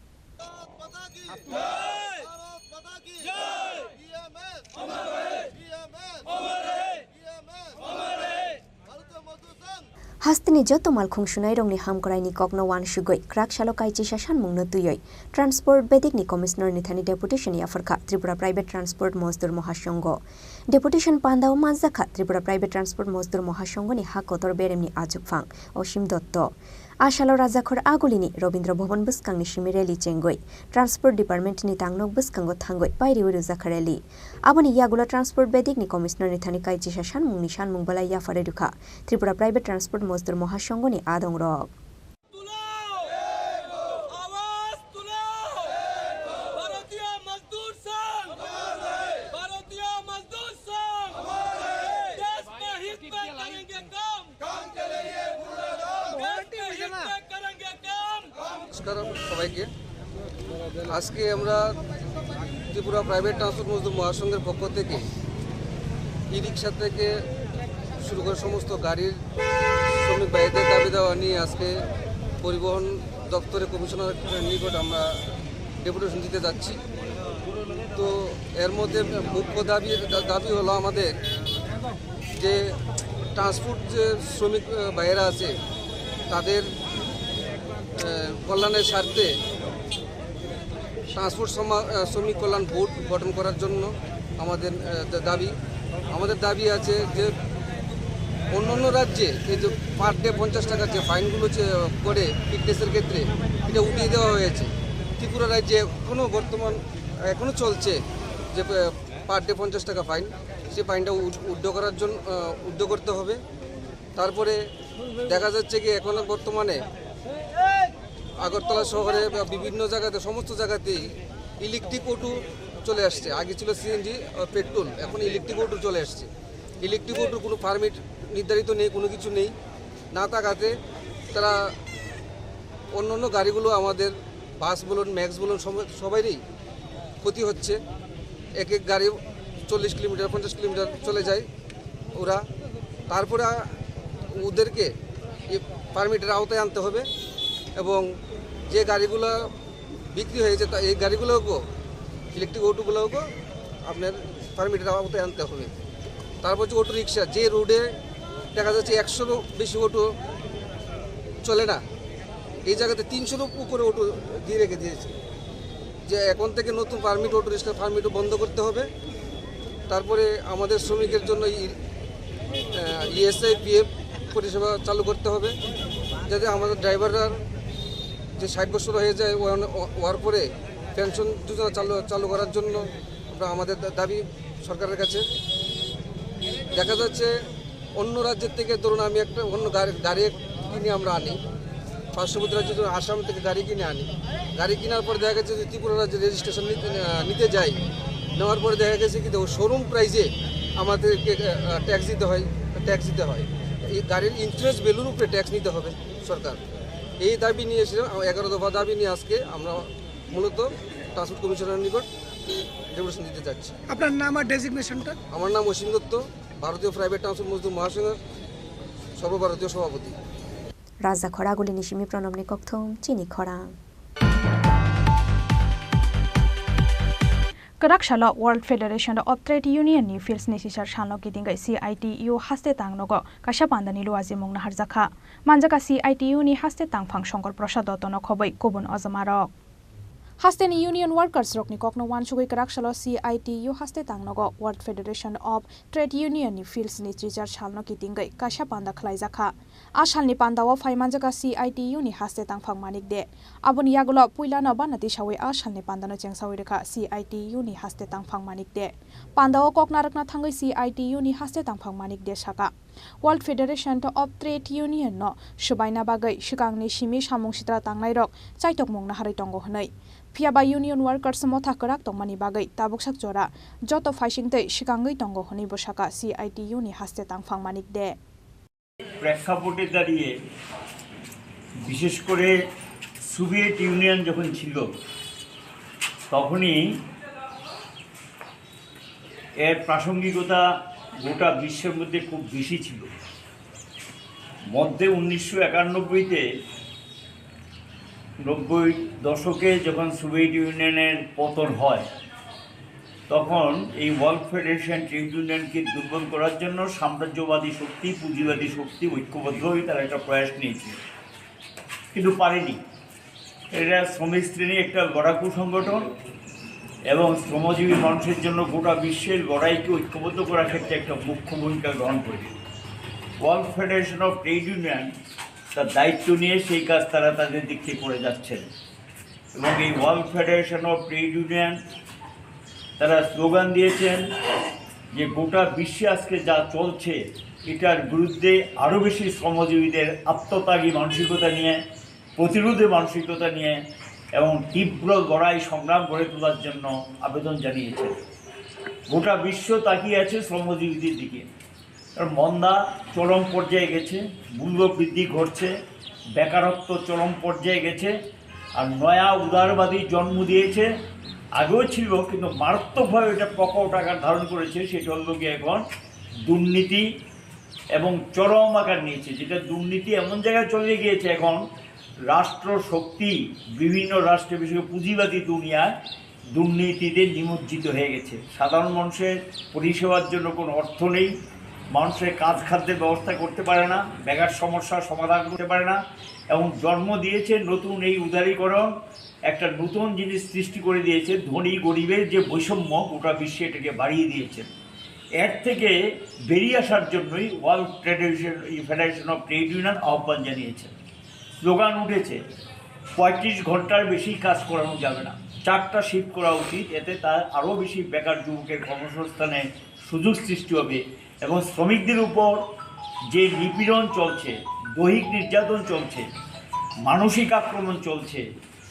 Hasteni joto malkhung sunairokni hamkraini kokno wansugwi kwrak salo kaisisa sanmungno twiwi Transport bedekni Commissioner ni thani deputation yapharkha Tripura Private Transport Mazdur Mahasongho. Deputation pandao manjakha Tripura Private Transport Mazdur Mahasongho ni hakotor beremni achukphang Osim Dotto. Asalo Rajakhor Agulini Rabindra Bhavan bwskangni simi rally chengwi Transport Department ni tangnok bwskango thangwi pairiwi rwjakha rally. Aboni yagulo Transport bedekni Commissioner ni thani kaisisa sanmungni sanmung belai yapharwi rwkha Tripura Private Transport Mazdur Mahasongho ni adongrok. তুলো! আওয়াজ তুলো! ভারতীয় মজদুর সংঘ! ভারতীয় মজদুর সংঘ! দেশ কে হিত মে করেঙ্গে কাম! দেশ কে হিত মে করেঙ্গে কাম! নমস্কার সবাইকে। আজকে আমরা ত্রিপুরা প্রাইভেট ট্রান্সপোর্ট মজদুর মহাসংঘের পক্ষ থেকে ই রিক্সা থেকে শুরু করে সমস্ত গাড়ির শ্রমিক ভাইদের দাবি দাওয়া নিয়ে আজকে পরিবহন দপ্তরে কমিশনারের নিকট আমরা ডেপুটেশন দিতে যাচ্ছি। তো এর মধ্যে মুখ্য দাবি, দাবি হলো আমাদের যে ট্রান্সপোর্ট যে শ্রমিক, আহ, ভাইয়েরা আছে, তাদের, আহ, কল্যাণের স্বার্থে ট্রান্সপোর্ট সমা-, আহ, শ্রমিক কল্যাণ বোর্ড গঠন করার জন্য আমাদের, আহ, দা-, দাবি। আমাদের দাবি আছে যে অন্যান্য রাজ্যে এই যে পার ডে পঞ্চাশ টাকার যে ফাইনগুলো যে করে ফিটনেসের ক্ষেত্রে, এটা উঠিয়ে দেওয়া হয়েছে। ত্রিপুরা রাজ্যে এখনও বর্তমান, এখনও চলছে যে, আহ, পার ডে পঞ্চাশ টাকা ফাইন, সেই ফাইনটা উড-, উইথড্র করার জন্য, আহ, উইথড্র করতে হবে। তারপরে দেখা যাচ্ছে কি, এখন বর্তমানে আগরতলা শহরে বা বিভিন্ন জায়গাতে, সমস্ত জায়গাতেই ইলেকট্রিক অটো চলে আসছে। আগে ছিল সিএনজি, আহ, পেট্রোল, এখন ইলেকট্রিক অটো চলে আসছে। ইলেকট্রিক অটোর কোনো পারমিট নির্ধারিত নেই, কোনো কিছু নেই। না থাকাতে তারা অন্য অন্য গাড়িগুলো, আমাদের বাস বলুন, ম্যাক্স বলুন, সব-, সবাইরই ক্ষতি হচ্ছে। এক এক গাড়ি চল্লিশ কিলোমিটার, পঞ্চাশ কিলোমিটার চলে যায় ওরা। তারপরে ওদেরকে এই পারমিটের আওতায় আনতে হবে এবং যে গাড়িগুলো বিক্রি হয়ে গেছে, তা এই গাড়িগুলোকেও, ইলেকট্রিক অটোগুলোকেও আপনার পারমিটের আওতায় আনতে হবে। তারপর হচ্ছে অটো রিক্সা, যে রোডে দেখা যাচ্ছে একশোরও বেশি অটো চলে না, এই জায়গাতে তিনশোরও উপরে অটো দিয়ে রেখে দিয়েছে। যে এখন থেকে নতুন পারমিট, অটো রিক্সা পারমিটও বন্ধ করতে হবে। তারপরে আমাদের শ্রমিকের জন্য ইএসআই পিএফ পরিষেবা চালু করতে হবে, যাতে আমাদের ড্রাইভাররা যে ষাট বছর হয়ে যায়, ওখানে ও- হওয়ার পরে পেনশন যোজনা চালু চালু করার জন্য আমরা আমাদের দা- দাবি সরকারের কাছে। দেখা যাচ্ছে অন্য রাজ্যের থেকে, ধরুন, আমি একটা অন্য গাড়ি গাড়ি কিনে আমরা আনি, পার্শ্ববর্তী রাজ্য, ধরুন, আসাম থেকে গাড়ি কিনে আনি। গাড়ি কেনার পর দেখা গেছে যে ত্রিপুরা রাজ্যে রেজিস্ট্রেশন নিতে আহ, নিতে যাই, নেওয়ার পরে দেখা গেছে কি, দেখো, শোরুম প্রাইসে আমাদেরকে ট্যাক্স দিতে হয়। ট্যাক্স দিতে হয়, এই গাড়ির ইন্স্যুরেন্স ভ্যালুর উপরে ট্যাক্স নিতে হবে সরকার। এই দাবি নিয়ে এসে, এগারো দফা দাবি নিয়ে আজকে আমরা মূলত ট্রান্সপোর্ট কমিশনার নিকট ডেপুটেশন দিতে চাচ্ছি। আপনার নাম আর ডেজিগনেশনটা? আমার নাম অসীম দত্ত, ভারতীয় প্রাইভেট ট্রান্সপোর্ট মজদুর মহাসংঘের সর্বভারতীয় সভাপতি। Raja Khoraguli ni simi Pranobni kokthum chini khorang. Kwrak salo World Federation of Trade Union ni Fields ni sisar salno kitingwi C I T U haste tangnogo kaisa pandani luajimung naharjakha. Manjaka C I T U ni haste tangphang Shankar Prasad Dotto no khobwi kubun ojomarok. Hasteni union workers rokni kokno wansugwi kwrak salo C I T U haste tangnogo World Federation of Trade Union ni Fields ni sisar salno kitingwi kaisa panda khlaijakha. A salni pandao phai manjaka C I T U ni haste tangphang Manik De. Aboni yagulo puilano bana tisawi a salni pandano chengsawi rwkha C I T U ni haste tangphang Manik De. Pandao kok narwkna thangwi C I T U ni haste tangphang Manik De saka, World Federation of Trade Union no swbaina bagwi swkangni simi samung sitra tangnairok chaitokmung naharwi tongo hwnwi. Phiya ba union workers motha kwrak tongmani bagwi tabuksak jora joto phaisingtwi swkangwi tongo hwnwi bo saka C I T U ni haste tangphang Manik De. প্রেক্ষাপটে দাঁড়িয়ে, বিশেষ করে Soviet union যখন ছিল, তখনই এর প্রাসঙ্গিকতা গোটা বিশ্বের মধ্যে খুব বেশি ছিল। মধ্যে উনিশশো একানব্বইতে, নব্বই দশকে যখন সোভিয়েত ইউনিয়নের পতন হয়, তখন এই ওয়ার্ল্ড ফেডারেশন ট্রেড ইউনিয়নকে দুর্বল করার জন্য সাম্রাজ্যবাদী শক্তি, পুঁজিবাদী শক্তি ঐক্যবদ্ধ হয়ে তারা একটা প্রয়াস নিয়েছিল, কিন্তু পারেনি। এরা শ্রমিক শ্রেণী একটা লড়াকু সংগঠন এবং শ্রমজীবী মানুষের জন্য গোটা বিশ্বের লড়াইকে ঐক্যবদ্ধ করার ক্ষেত্রে একটা মুখ্য ভূমিকা গ্রহণ করে। World federation of trade union তার দায়িত্ব নিয়ে সেই কাজ তারা তাদের দিক থেকে করে যাচ্ছেন। এবং এই world federation of trade union তারা স্লোগান দিয়েছেন যে গোটা বিশ্বে আজকে যা চলছে, এটার বিরুদ্ধে আরও বেশি শ্রমজীবীদের আত্মত্যাগী মানসিকতা নিয়ে, প্রতিরোধী মানসিকতা নিয়ে এবং তীব্র লড়াই সংগ্রাম গড়ে তোলার জন্য আবেদন জানিয়েছেন। গোটা বিশ্ব তাকিয়ে আছে শ্রমজীবীদের দিকে। কারণ মন্দা চরম পর্যায়ে গেছে, মূল্য বৃদ্ধি ঘটছে, বেকারত্ব চরম পর্যায়ে গেছে, আর নয়া উদারবাদী জন্ম দিয়েছে। আগেও ছিল, কিন্তু মারাত্মকভাবে এটা প্রকট আকার ধারণ করেছে। সেটা হলো গিয়ে এখন দুর্নীতি এবং চরম আকার নিয়েছে, যেটা দুর্নীতি এমন জায়গায় চলে গিয়েছে, এখন রাষ্ট্র শক্তি, বিভিন্ন রাষ্ট্র, বিশেষ করে পুঁজিবাদী দুনিয়ায় দুর্নীতিতে নিমজ্জিত হয়ে গেছে। সাধারণ মানুষের পরিষেবার জন্য কোনো অর্থ নেই, মানুষের কাজ খাদ্যের ব্যবস্থা করতে পারে না, বেকার সমস্যার সমাধান করতে পারে না, এবং জন্ম দিয়েছে নতুন এই উদারীকরণ, একটা নতুন জিনিস সৃষ্টি করে দিয়েছে। ধনী গরিবের যে বৈষম্য, গোটা বিশ্বে এটাকে বাড়িয়ে দিয়েছে। এর থেকে বেরিয়ে আসার জন্যই world trade federation of trade union আহ্বান জানিয়েছে। স্লোগান উঠেছে, পঁয়ত্রিশ ঘন্টার বেশি কাজ করানো যাবে না, চারটা শিফট করা উচিত। এতে তার আরও বেশি বেকার যুবকের কর্মসংস্থানে সুযোগ সৃষ্টি হবে এবং শ্রমিকদের উপর যে নিপীড়ন চলছে, দৈহিক নির্যাতন চলছে, মানসিক আক্রমণ চলছে,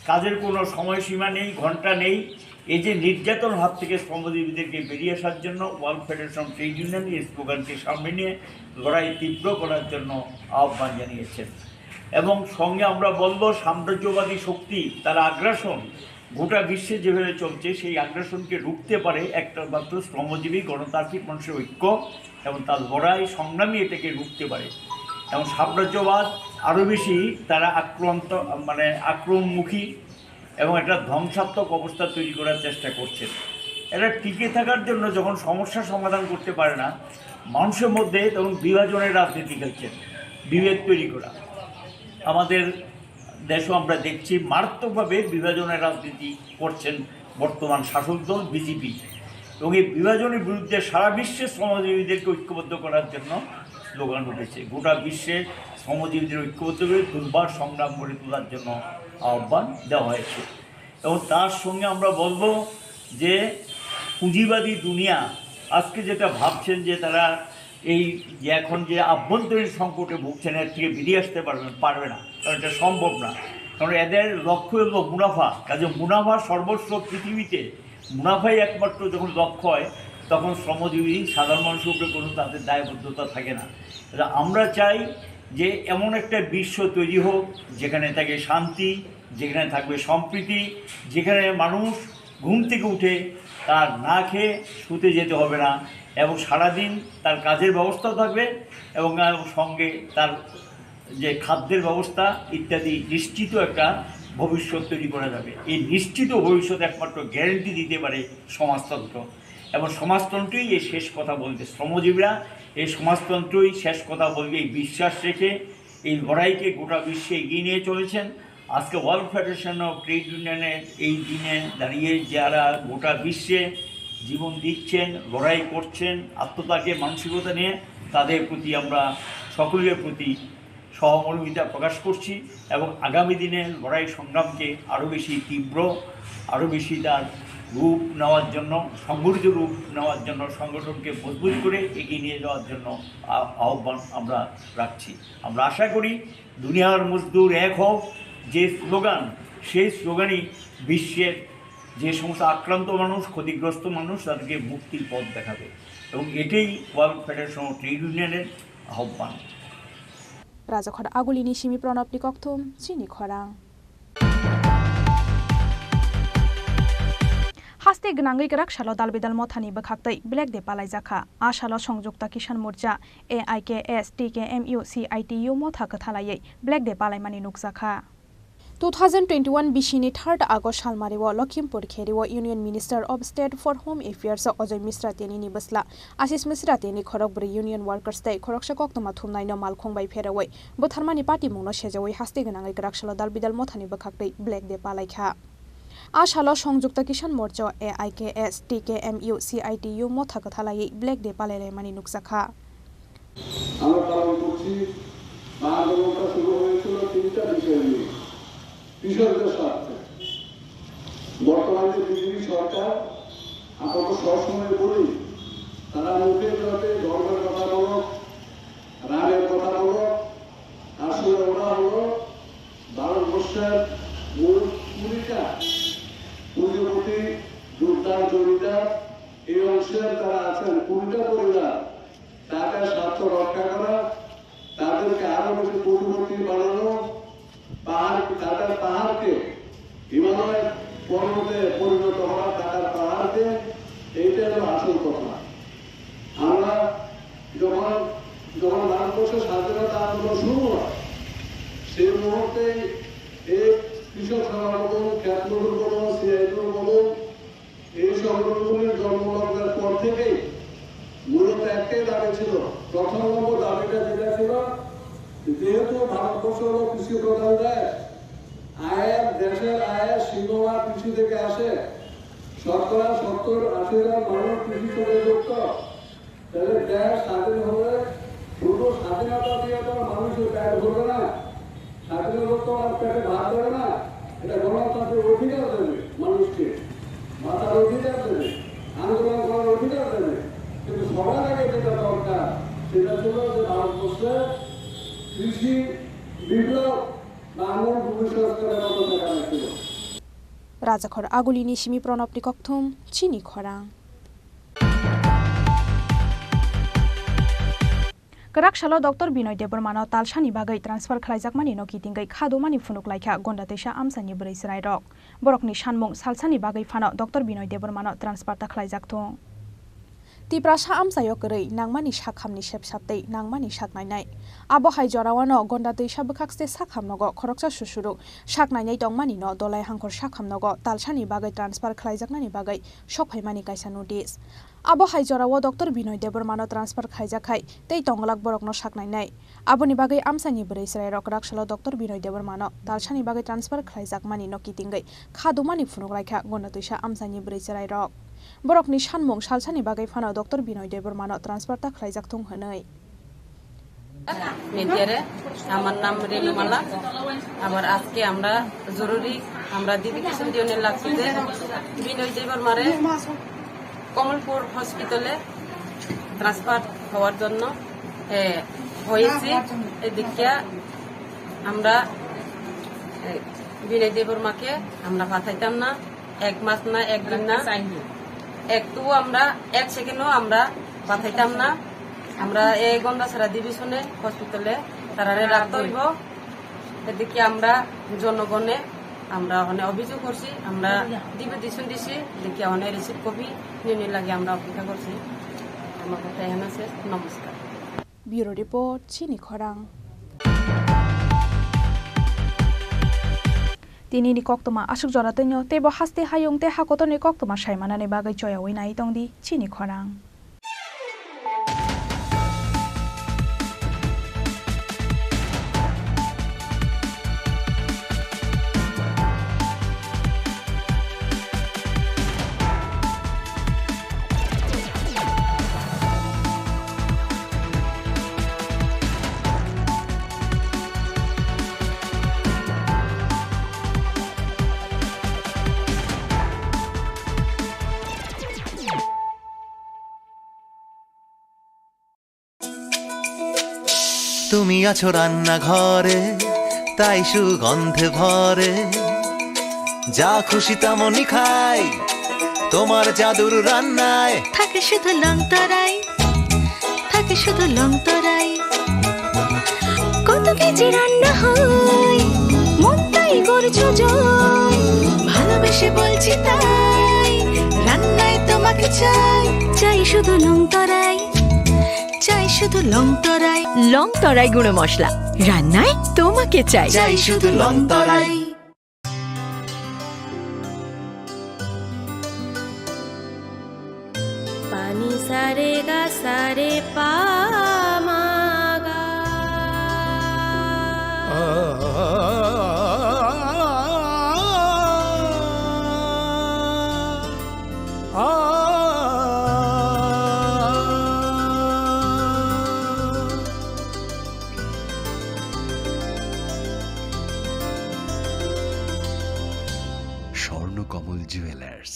কাজের কোনো সময়সীমা নেই, ঘন্টা নেই, এই যে নির্যাতন হাত থেকে শ্রমজীবীদেরকে বেরিয়ে আসার জন্য ওয়ার্ল্ড ফেডারেশন ট্রেড ইউনিয়ন এই স্লোগানকে সামনে নিয়ে লড়াই তীব্র করার জন্য আহ্বান জানিয়েছেন। এবং সঙ্গে আমরা বলব, সাম্রাজ্যবাদী শক্তি, তারা আগ্রাসন গোটা বিশ্বে যেভাবে চলছে, সেই আগ্রাসনকে রুখতে পারে একটা মাত্র শ্রমজীবী গণতান্ত্রিক মানুষের ঐক্য এবং তার লড়াই সংগ্রামই এটাকে রুখতে পারে। এবং সাম্রাজ্যবাদ আরও বেশি তারা আক্রান্ত, মানে আক্রমণমুখী এবং একটা ধ্বংসাত্মক অবস্থা তৈরি করার চেষ্টা করছে। এরা টিকে থাকার জন্য যখন সমস্যা সমাধান করতে পারে না মানুষের মধ্যে, তখন বিভাজনের রাজনীতি খেলছে, বিভেদ তৈরি করা। আমাদের দেশও আমরা দেখছি মারাত্মকভাবে বিভাজনের রাজনীতি করছেন বর্তমান শাসক দল বিজেপি। এবং এই বিভাজনের বিরুদ্ধে সারা বিশ্বের শ্রমজীবীদেরকে ঐক্যবদ্ধ করার জন্য স্লোগান উঠেছে। গোটা বিশ্বে শ্রমজীবীদের ঐক্যবদ্ধ করে দুর্বার সংগ্রাম গড়ে তোলার জন্য আহ্বান দেওয়া হয়েছে। এবং তার সঙ্গে আমরা বলবো যে পুঁজিবাদী দুনিয়া আজকে যেটা ভাবছেন যে তারা এই যে এখন যে আভ্যন্তরীণ সংকটে ভুগছেন, এর থেকে বেরিয়ে আসতে পারবেন, পারবে না, কারণ এটা সম্ভব না। কারণ এদের লক্ষ্য হলো মুনাফা। কাজে মুনাফা সর্বস্ব পৃথিবীতে, মুনাফাই একমাত্র যখন লক্ষ্য হয়, তখন শ্রমজীবী সাধারণ মানুষের উপরে কোনো তাদের দায়বদ্ধতা থাকে না। কাজে আমরা চাই যে এমন একটা বিশ্ব তৈরি হোক, যেখানে থাকে শান্তি, যেখানে থাকবে সম্প্রীতি, যেখানে মানুষ ঘুম থেকে উঠে তার না খেয়ে শুতে যেতে হবে না এবং সারাদিন তার কাজের ব্যবস্থাও থাকবে এবং, এবং সঙ্গে তার যে খাদ্যের ব্যবস্থা ইত্যাদি নিশ্চিত একটা ভবিষ্যৎ তৈরি করা যাবে। এই নিশ্চিত ভবিষ্যৎ একমাত্র গ্যারান্টি দিতে পারে সমাজতন্ত্র, এবং সমাজতন্ত্রই এই শেষ কথা বলবে। শ্রমজীবীরা এই সমাজতন্ত্রই শেষ কথা বলবে, এই বিশ্বাস রেখে এই লড়াইকে গোটা বিশ্বে এগিয়ে নিয়ে চলেছেন। আজকে ওয়ার্ল্ড ফেডারেশন অফ ট্রেড ইউনিয়নের এই দিনে দাঁড়িয়ে যারা গোটা বিশ্বে জীবন দিচ্ছেন, লড়াই করছেন, আত্মত্যাগের মানসিকতা নিয়ে, তাদের প্রতি আমরা সকলের প্রতি সহমর্মিতা প্রকাশ করছি এবং আগামী দিনে লড়াই সংগ্রামকে আরও বেশি তীব্র, আরও বেশি তার রূপ নেওয়ার জন্য, সংগঠিত রূপ নেওয়ার জন্য, সংগঠনকে মজবুত করে এগিয়ে নিয়ে যাওয়ার জন্য আ-, আহ্বান আমরা রাখছি। আমরা আশা করি দুনিয়ার মজদুর এক হোক, যে স্লোগান, সেই স্লোগানই বিশ্বের যে সমস্ত আক্রান্ত মানুষ, ক্ষতিগ্রস্ত মানুষ, তাদেরকে মুক্তির পথ দেখাবে। এবং এটাই ওয়ার্ল্ড ফেডারেশন অফ ট্রেড ইউনিয়নের আহ্বান। Rajakhor Agulini simi Pranabni kokthum chini khorang. Haste gwnangwi kwrak salo dalbidal mothani bwkhaktwi Black Day palaijakha. A salo Songjukta Kisan Morcha, A I K S, T K M U, C I T U motha kwthalaiwi Black Day palaimani nukjakha. Two thousand twenty-one bisini third August salmario Lokhimpur kherio Union Minister of State for Home Affairs Ajoy Misra tenini bwsla Ashish Misra teni khorokbrwi union workers tei khoroksa koktwma thumnaino malkhung bai pherawi bwtharmani patimungno sejawi haste gwnangwi kwraksalo dalbidal mothani bwkhaktwi Black Day palaikha. A salo Songjukta Kisan Morcha, A I K S, T K M U, C I T U motha kwthalaiwi Black Day palailaimani nukjakha. আমরা পালন করছি। মা আন্দোলনটা শুরু হয়েছিল তিনটা বিষয় নিয়ে, কৃষকদের স্বার্থে। বর্তমান যে বিজেপি সরকার, আমরা তো সবসময় বলি, তারা মুখে যাতে ধর্মের কথা বলো, রামের কথা বলো, আসলে ওরা হলো ভারতবর্ষের মূল কুড়িটা পুঁজিপতি, জোরদার জমিদার, এই অংশের তারা আছেন কুড়িটা পরিবার। তাদের স্বার্থ রক্ষা করা, তাদেরকে আরো বেশি কোটিপতি বানানো, পাহাড়, ঢাকার পাহাড়কে হিমালয় পর্বতে পরিণত করা, ঢাকার পাহাড়কে, এইটা হলো আসল কথা। আমরা যখন, যখন ভারতবর্ষের স্বাধীনতা আন্দোলন শুরু হয়, সেই মুহূর্তেই এই কৃষক সভা বলুন, খ্যাত মজুর বলুন, সিআইটিউ বলুন, এই সংগঠনগুলির জন্মলগ্নের পর থেকেই মূলত একটাই দাবি ছিল। প্রথম নম্বর দাবিটা যেটা ছিল, যেহেতু ভারতবর্ষ হলো কৃষি প্রধান দেশ, আয়ের, দেশের আয়ের সিংহভাগ কৃষি থেকে আসে, শতকরা সত্তর আশি হাজার মানুষ কৃষির সঙ্গে যুক্ত। তাহলে দেশ স্বাধীন হলে শুধু স্বাধীনতা দিয়ে তো আর মানুষের পেট ভরবে না, স্বাধীনতা তো আর পেটে ভাত দেবে না। এটা গণতান্ত্রিক অধিকার দেবে মানুষকে, বাঁচার অধিকার দেবে, আন্দোলন করার অধিকার দেবে। কিন্তু সবার আগে যেটা দরকার, সেটা ছিল যে ভারতবর্ষে কৃষি বিপ্লব বা আমূল ভূমি সংস্কারের মতো জায়গা ছিল। Rajakhor Agulini simi Pranabni kokthum chini khorang. Kwrak salo Doctor Binoy Debbarmano talsani bagwi transfer khlaijakmani no kitingwi khadumani phunuk laikha Gonda teisa amchaini bwrwi chwrairok. Borokni sanmung salsani bagwi phano Doctor Binoy Debbarmano transfer ta khlaijak thung. Tiprasa amchaio kwrwi nangmani sakhamni sepsap tei nangmani sak nainai. Abo hai jorao no Gonda twisa bwkhakste sakham nogo khoroksa susuruk sak nainai tongmani no Dolai Hangkhor sakham nogo talsani bagwi transfer khlaijaknani bagwi sokphaimani kaisa notice. Abo hai jorao Doctor Binoy Debbarma no transfer khlaijak khai tei tongglak borok no sak nainai. Aboni bagwi amchaini bwrwi chwrairok raksalo Doctor Binoy Debbarmano talsani bagwi transfer khlaijakmani no kitingwi kha dumani phunuk laikha Gonda twisa amchaini bwrwi chwrairok. Borokni sanmung salsani bagwi phano Doctor Binoy Debbarmano transfer ta khlaijak thung hwnwi. মিডিয়ারে, আমার নাম রেণু মালা। আবার আজকে আমরা জরুরি, আমরা দিদি কিশোর ইউনিয়ন লাগছে যে বিনয় দেবর মারে কমলপুর হসপিটালে ট্রান্সফার হওয়ার জন্য, এ, হয়েছে। এদিকে আমরা, এ, বিনয় দেবর মাকে আমরা পাঠাইতাম না, এক মাস না, একদিন না, একটুও আমরা, এক সেকেন্ডও আমরা পাঠাইতাম না। আমরা এই গন্ডাছড়া ডিভিশনে হসপিটালে তারারে রাখতে হইব। এদিকে আমরা জনগণে আমরা মানে অভিযোগ করছি, আমরা ডিপুটেশন দিছি, এদিকে অনেক রিসিভ কপি নিয়ে লাগে আমরা অপেক্ষা করছি। আমার কথা এখানে শেষ। নমস্কার। Bureau report, Chini Khorang. Tini ni koktwma aswk jora twino teibo haste hayung tei hakotorni koktwma saimanani bagwi choyawi nai tongdi Chini Khorang. তুমি আছো রান্নাঘরে, তাই সুগন্ধে ভরে। যা খুশি তেমনই খাই, তোমার জাদুর রান্নায়। থাকে শুধু লং তরাই, থাকে শুধু লং তরাই। কত কেজি রান্না হয়, মনটাই করছো জয়। ভালোবেসে বলছি তাই, রান্নায় তোমাকে চাই, চাই শুধু লং তরাই। চাই শুধু লং তরাই। লং তরাই গুঁড়ো মশলা, রান্নায় তোমাকে চাই। চাই শুধু লং তরাই। পানি সারে গা সারে পা মা গা। স্বর্ণকমল জুয়েলার্স,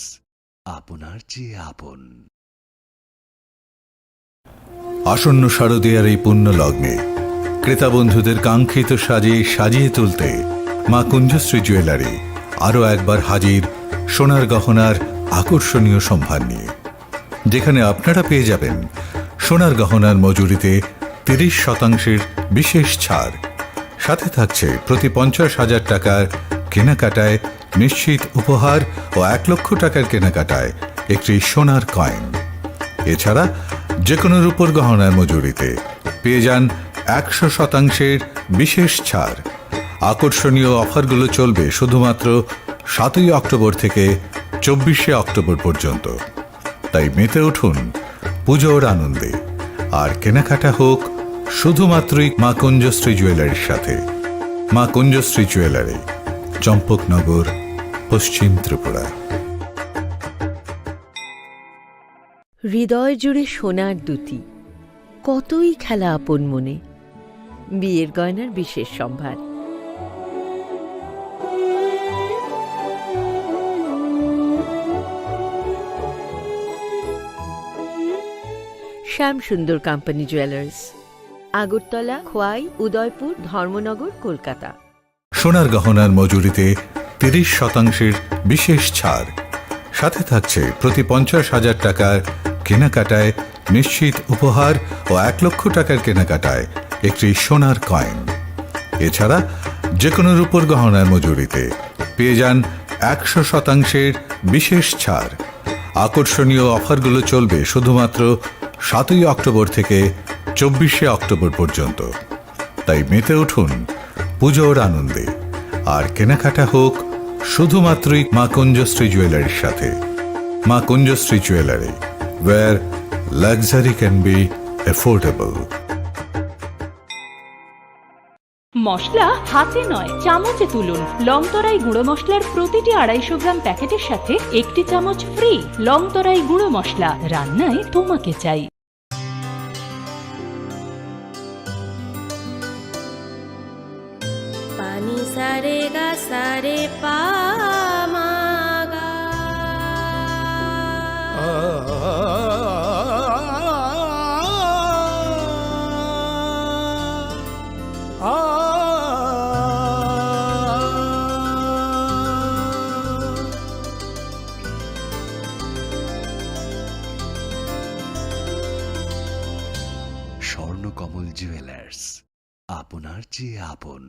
আপনার চেয়ে আপন। আসন্ন শারদীয়ার এই পুণ্য লগ্নে ক্রেতা বন্ধুদের কাঙ্ক্ষিত সাজে সাজিয়ে তুলতে মা কুঞ্জশ্রী জুয়েলারি আরও একবার হাজির সোনার গহনার আকর্ষণীয় সম্ভার নিয়ে, যেখানে আপনারা পেয়ে যাবেন সোনার গহনার মজুরিতে তিরিশ শতাংশের বিশেষ ছাড়, সাথে থাকছে প্রতি পঞ্চাশ হাজার টাকার কেনাকাটায় নিশ্চিত উপহার ও এক লক্ষ টাকার কেনাকাটায় একটি সোনার কয়েন। এছাড়া যে কোনো রূপোর গহনার মজুরিতে পেয়ে যান একশো শতাংশের বিশেষ ছাড়। আকর্ষণীয় অফারগুলো চলবে শুধুমাত্র সাতই অক্টোবর থেকে চব্বিশে অক্টোবর পর্যন্ত। তাই মেতে উঠুন পুজোর আনন্দে, আর কেনাকাটা হোক শুধুমাত্রই মা কুঞ্জশ্রী জুয়েলারির সাথে। মা কুঞ্জশ্রী জুয়েলারি, চম্পকনগর, পশ্চিম ত্রিপুরা। হৃদয় জুড়ে সোনার দুতি, কতই খেলা আপন মনে। বিয়ের গয়নার বিশেষ সম্ভার। শ্যাম সুন্দর কোম্পানি জুয়েলার্স, আগরতলা, খোয়াই, উদয়পুর, ধর্মনগর, কলকাতা। সোনার গহনার মজুরিতে তিরিশ শতাংশের বিশেষ ছাড়, সাথে থাকছে প্রতি পঞ্চাশ হাজার টাকার কেনাকাটায় নিশ্চিত উপহার ও এক লক্ষ টাকার কেনাকাটায় একটি সোনার কয়েন। এছাড়া যে কোনো রূপোর গহনার মজুরিতে পেয়ে যান একশো শতাংশের বিশেষ ছাড়। আকর্ষণীয় অফারগুলো চলবে শুধুমাত্র সাতই অক্টোবর থেকে চব্বিশে অক্টোবর পর্যন্ত। তাই মেতে উঠুন পুজোর আনন্দে, আর কেনাকাটা হোক শুধুমাত্রই মা কুঞ্জশ্রী জুয়েলারির সাথে। মা কুঞ্জশ্রী jewellery, where luxury can be affordable. মশলা হাতে নয়, চামচে তুলুন। লংতরাই গুঁড়ো মশলার প্রতিটি আড়াইশো গ্রাম প্যাকেটের সাথে একটি চামচ ফ্রি। লংতরাই গুঁড়ো মশলা, রান্নায় তোমাকে চাই। Pani sa re ga sa re pa ma ga. Swarnakamal jewellers, আপনার চেয়ে আপন।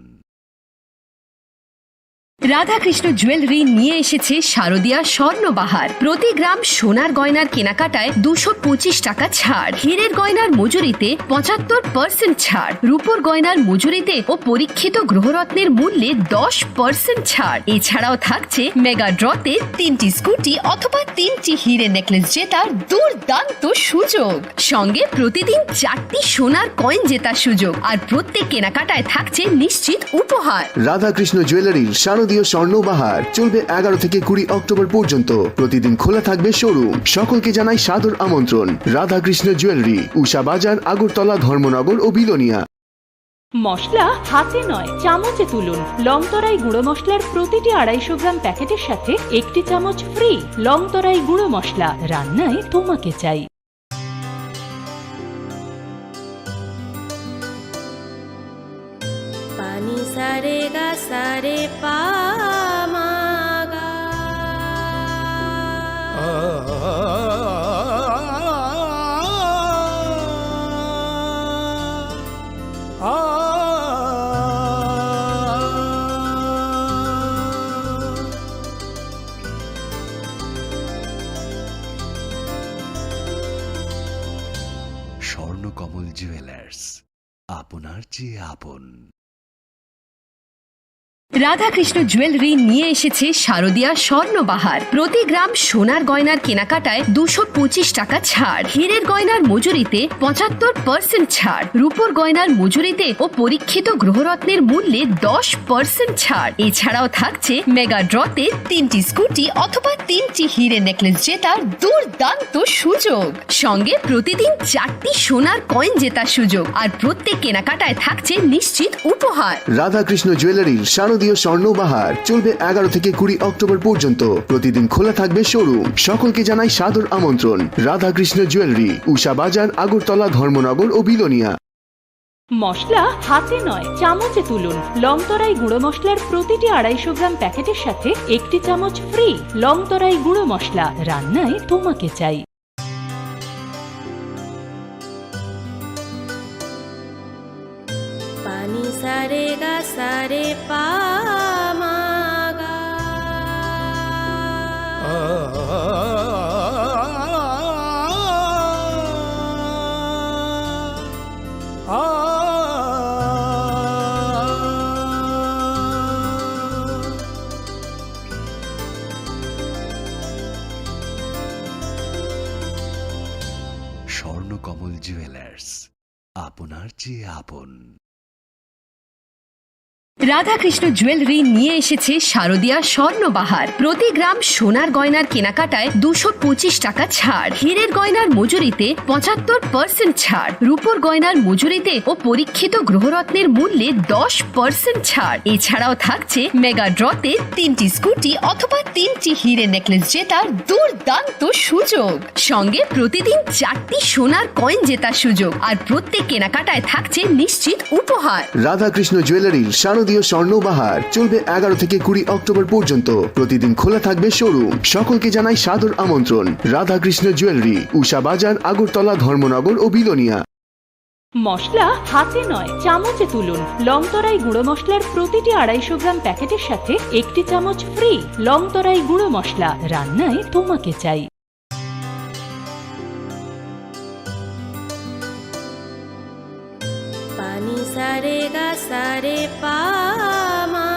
রাধাকৃষ্ণ জুয়েলারি নিয়ে এসেছে শারদিয়া স্বর্ণবাহার। প্রতি গ্রাম সোনার গয়নার কেনাকাটায় দুশো পঁচিশ টাকা ছাড়, হীরের গয়নার মজুরিতে পঁচাত্তর পার্সেন্ট ছাড়, রূপোর গয়নার মজুরিতে ও পরীক্ষিত গ্রহরত্নের মূল্যে দশ পার্সেন্ট ছাড়। এছাড়াও থাকছে মেগা ড্রতে তিনটি স্কুটি অথবা তিনটি হীরে নেকলেস জেতার দুর্দান্ত সুযোগ। সঙ্গে প্রতিদিন চারটি সোনার কয়েন জেতার সুযোগ, আর প্রত্যেক কেনাকাটায় থাকছে নিশ্চিত উপহার। রাধাকৃষ্ণ জুয়েলারির শারদীয় স্বর্ণ বাহার চলবে এগারো থেকে কুড়ি অক্টোবর পর্যন্ত। প্রতিদিন খোলা থাকবে শোরুম। সকলকে জানাই সাদর আমন্ত্রণ। রাধাকৃষ্ণ জুয়েলারি, উষা বাজার, আগরতলা, ধর্মনগর ও বিলোনিয়া। মশলা হাতে নয়, চামচে তুলুন। লংতরাই গুঁড়ো মশলার প্রতিটি আড়াইশো গ্রাম প্যাকেটের সাথে একটি চামচ ফ্রি। লংতরাই গুঁড়ো মশলা, রান্নায় তোমাকে চাই। Pani sa re ga sa re pa ma ga. Swarnakamal jewellers, আপনার চেয়ে আপন। রাধাকৃষ্ণ জুয়েলারি নিয়ে এসেছে শারদিয়া স্বর্ণবাহার। প্রতি গ্রাম সোনার গয়নার কেনাকাটায় দুশো পঁচিশ টাকা ছাড়, হীরের গয়নার মজুরিতে পঁচাত্তর পার্সেন্ট ছাড়, রূপোর গয়নার মজুরিতে ও পরীক্ষিত গ্রহরত্নের মূল্যে দশ পার্সেন্ট ছাড়। এছাড়াও থাকছে মেগা ড্রতে তিনটি স্কুটি অথবা তিনটি হীরে নেকলেস জেতার দুর্দান্ত সুযোগ। সঙ্গে প্রতিদিন চারটি সোনার কয়েন জেতার সুযোগ, আর প্রত্যেক কেনাকাটায় থাকছে নিশ্চিত উপহার। রাধাকৃষ্ণ জুয়েলারির শারদীয় স্বর্ণ বাহার চলবে এগারো থেকে কুড়ি অক্টোবর পর্যন্ত। প্রতিদিন খোলা থাকবে শোরুম। সকলকে জানাই সাদর আমন্ত্রণ। রাধাকৃষ্ণ জুয়েলারি, উষা বাজার, আগরতলা, ধর্মনগর ও বিলোনিয়া। মশলা হাতে নয়, চামচে তুলুন। লংতরাই গুঁড়ো মশলার প্রতিটি আড়াইশো গ্রাম প্যাকেটের সাথে একটি চামচ ফ্রি। লংতরাই গুঁড়ো মশলা, রান্নায় তোমাকে চাই। Pani sa re ga sa re pa ma ga. Swarnakamal jewellers, আপনার চেয়ে আপন। রাধাকৃষ্ণ জুয়েলারি নিয়ে এসেছে শারদিয়া স্বর্ণ বাহার। প্রতি গ্রাম সোনার গয়নার কেনাকাটায় দুশো পঁচিশ টাকা ছাড়, হীরের গয়নার মজুরিতে পঁচাত্তর পার্সেন্ট ছাড়, রূপোর গয়নার মজুরিতে ও পরীক্ষিত গ্রহরত্নের মূল্যে দশ পার্সেন্ট ছাড়। এছাড়াও থাকছে মেগা ড্রতে তিনটি স্কুটি অথবা তিনটি হীরে নেকলেস জেতার দুর্দান্ত সুযোগ। সঙ্গে প্রতিদিন চারটি সোনার কয়েন জেতার সুযোগ, আর প্রত্যেক কেনাকাটায় থাকছে নিশ্চিত উপহার। রাধাকৃষ্ণ জুয়েলারির শারদীয় স্বর্ণ বাহার চলবে এগারো থেকে কুড়ি অক্টোবর পর্যন্ত। প্রতিদিন খোলা থাকবে শোরুম। সকলকে জানাই সাদর আমন্ত্রণ। রাধাকৃষ্ণ জুয়েলারি, উষা বাজার, আগরতলা, ধর্মনগর ও বিলোনিয়া। মশলা হাতে নয়, চামচে তুলুন। লংতরাই গুঁড়ো মশলার প্রতিটি আড়াইশো গ্রাম প্যাকেটের সাথে একটি চামচ ফ্রি। লংতরাই গুঁড়ো মশলা, রান্নায় তোমাকে চাই। Ni sa re ga sa re pa ma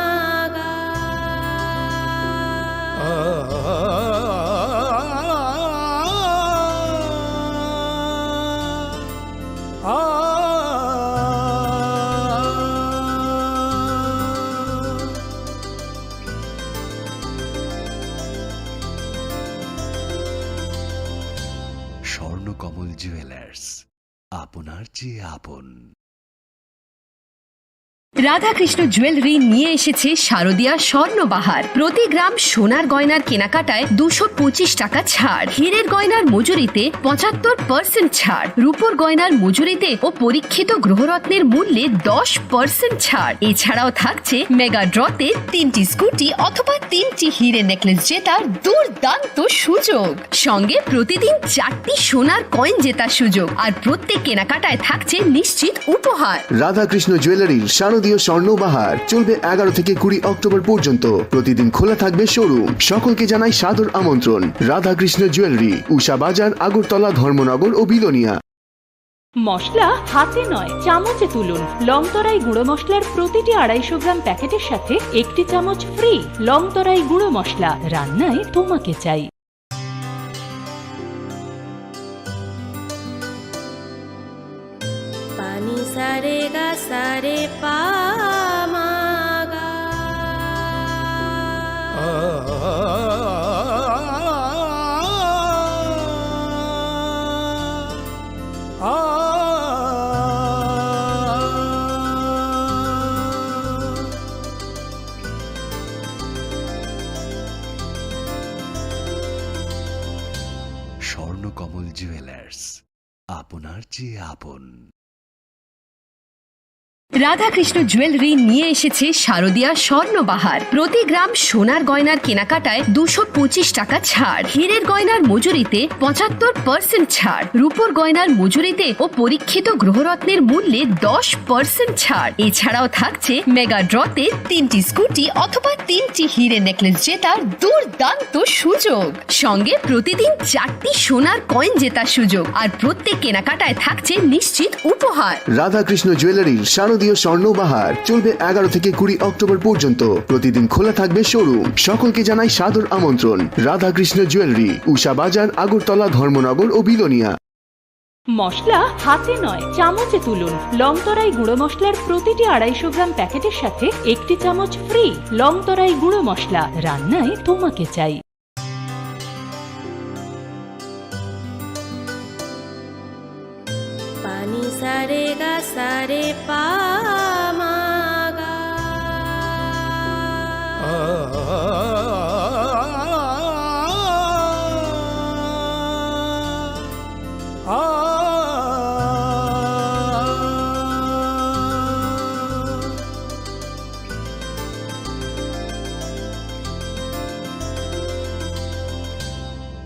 ga. Swarnakamal jewellers, আপনার চেয়ে আপন। রাধাকৃষ্ণ জুয়েলারি নিয়ে এসেছে শারদিয়া স্বর্ণবাহার। প্রতি গ্রাম সোনার গয়নার কেনাকাটায় দুশো পঁচিশ টাকা ছাড়, হীরের গয়নার মজুরিতে পঁচাত্তর পার্সেন্ট ছাড়, রূপোর গয়নার মজুরিতে ও পরীক্ষিত গ্রহরত্নের মূল্যে দশ পার্সেন্ট ছাড়। এছাড়াও থাকছে মেগা ড্রতে তিনটি স্কুটি অথবা তিনটি হীরে নেকলেস জেতার দুর্দান্ত সুযোগ। সঙ্গে প্রতিদিন চারটি সোনার কয়েন জেতার সুযোগ, আর প্রত্যেক কেনাকাটায় থাকছে নিশ্চিত উপহার। রাধাকৃষ্ণ জুয়েলারির শারদীয় স্বর্ণ বাহার চলবে এগারো থেকে কুড়ি অক্টোবর পর্যন্ত। প্রতিদিন খোলা থাকবে শোরুম। সকলকে জানাই সাদর আমন্ত্রণ। রাধাকৃষ্ণ জুয়েলারি, উষা বাজার, আগরতলা, ধর্মনগর ও বিলোনিয়া। মশলা হাতে নয়, চামচে তুলুন। লং তরাই গুঁড়ো মশলার প্রতিটি আড়াইশো গ্রাম প্যাকেটের সাথে একটি চামচ ফ্রি। লং তরাই গুঁড়ো মশলা, রান্নায় তোমাকে চাই। Pani sa re ga sa re pa ma ga. Swarnakamal jewellers, আপনার চেয়ে আপন। রাধাকৃষ্ণ জুয়েলারি নিয়ে এসেছে শারদিয়া স্বর্ণবাহার। প্রতি গ্রাম সোনার গয়নার কেনাকাটায় দুশো পঁচিশ টাকা ছাড়, হীরের গয়নার মজুরিতে পঁচাত্তর পার্সেন্ট ছাড়, রূপোর গয়নার মজুরিতে ও পরীক্ষিত গ্রহরত্নের মূল্যে দশ পার্সেন্ট ছাড়। এছাড়াও থাকছে মেগা ড্রতে তিনটি স্কুটি অথবা তিনটি হীরে নেকলেস জেতার দুর্দান্ত সুযোগ। সঙ্গে প্রতিদিন চারটি সোনার কয়েন জেতার সুযোগ, আর প্রত্যেক কেনাকাটায় থাকছে নিশ্চিত উপহার। রাধাকৃষ্ণ জুয়েলারির শারদীয় স্বর্ণ বাহার চলবে এগারো থেকে কুড়ি অক্টোবর পর্যন্ত। প্রতিদিন খোলা থাকবে শোরুম। সকলকে জানাই সাদর আমন্ত্রণ। রাধাকৃষ্ণ জুয়েলারি, উষা বাজার, আগরতলা, ধর্মনগর ও বিলোনিয়া। মশলা হাতে নয়, চামচে তুলুন। লং তরাই গুঁড়ো মশলার প্রতিটি আড়াইশো গ্রাম প্যাকেটের সাথে একটি চামচ ফ্রি। লং তরাই গুঁড়ো মশলা, রান্নায় তোমাকে চাই। Pani sa re ga sa re pa ma ga.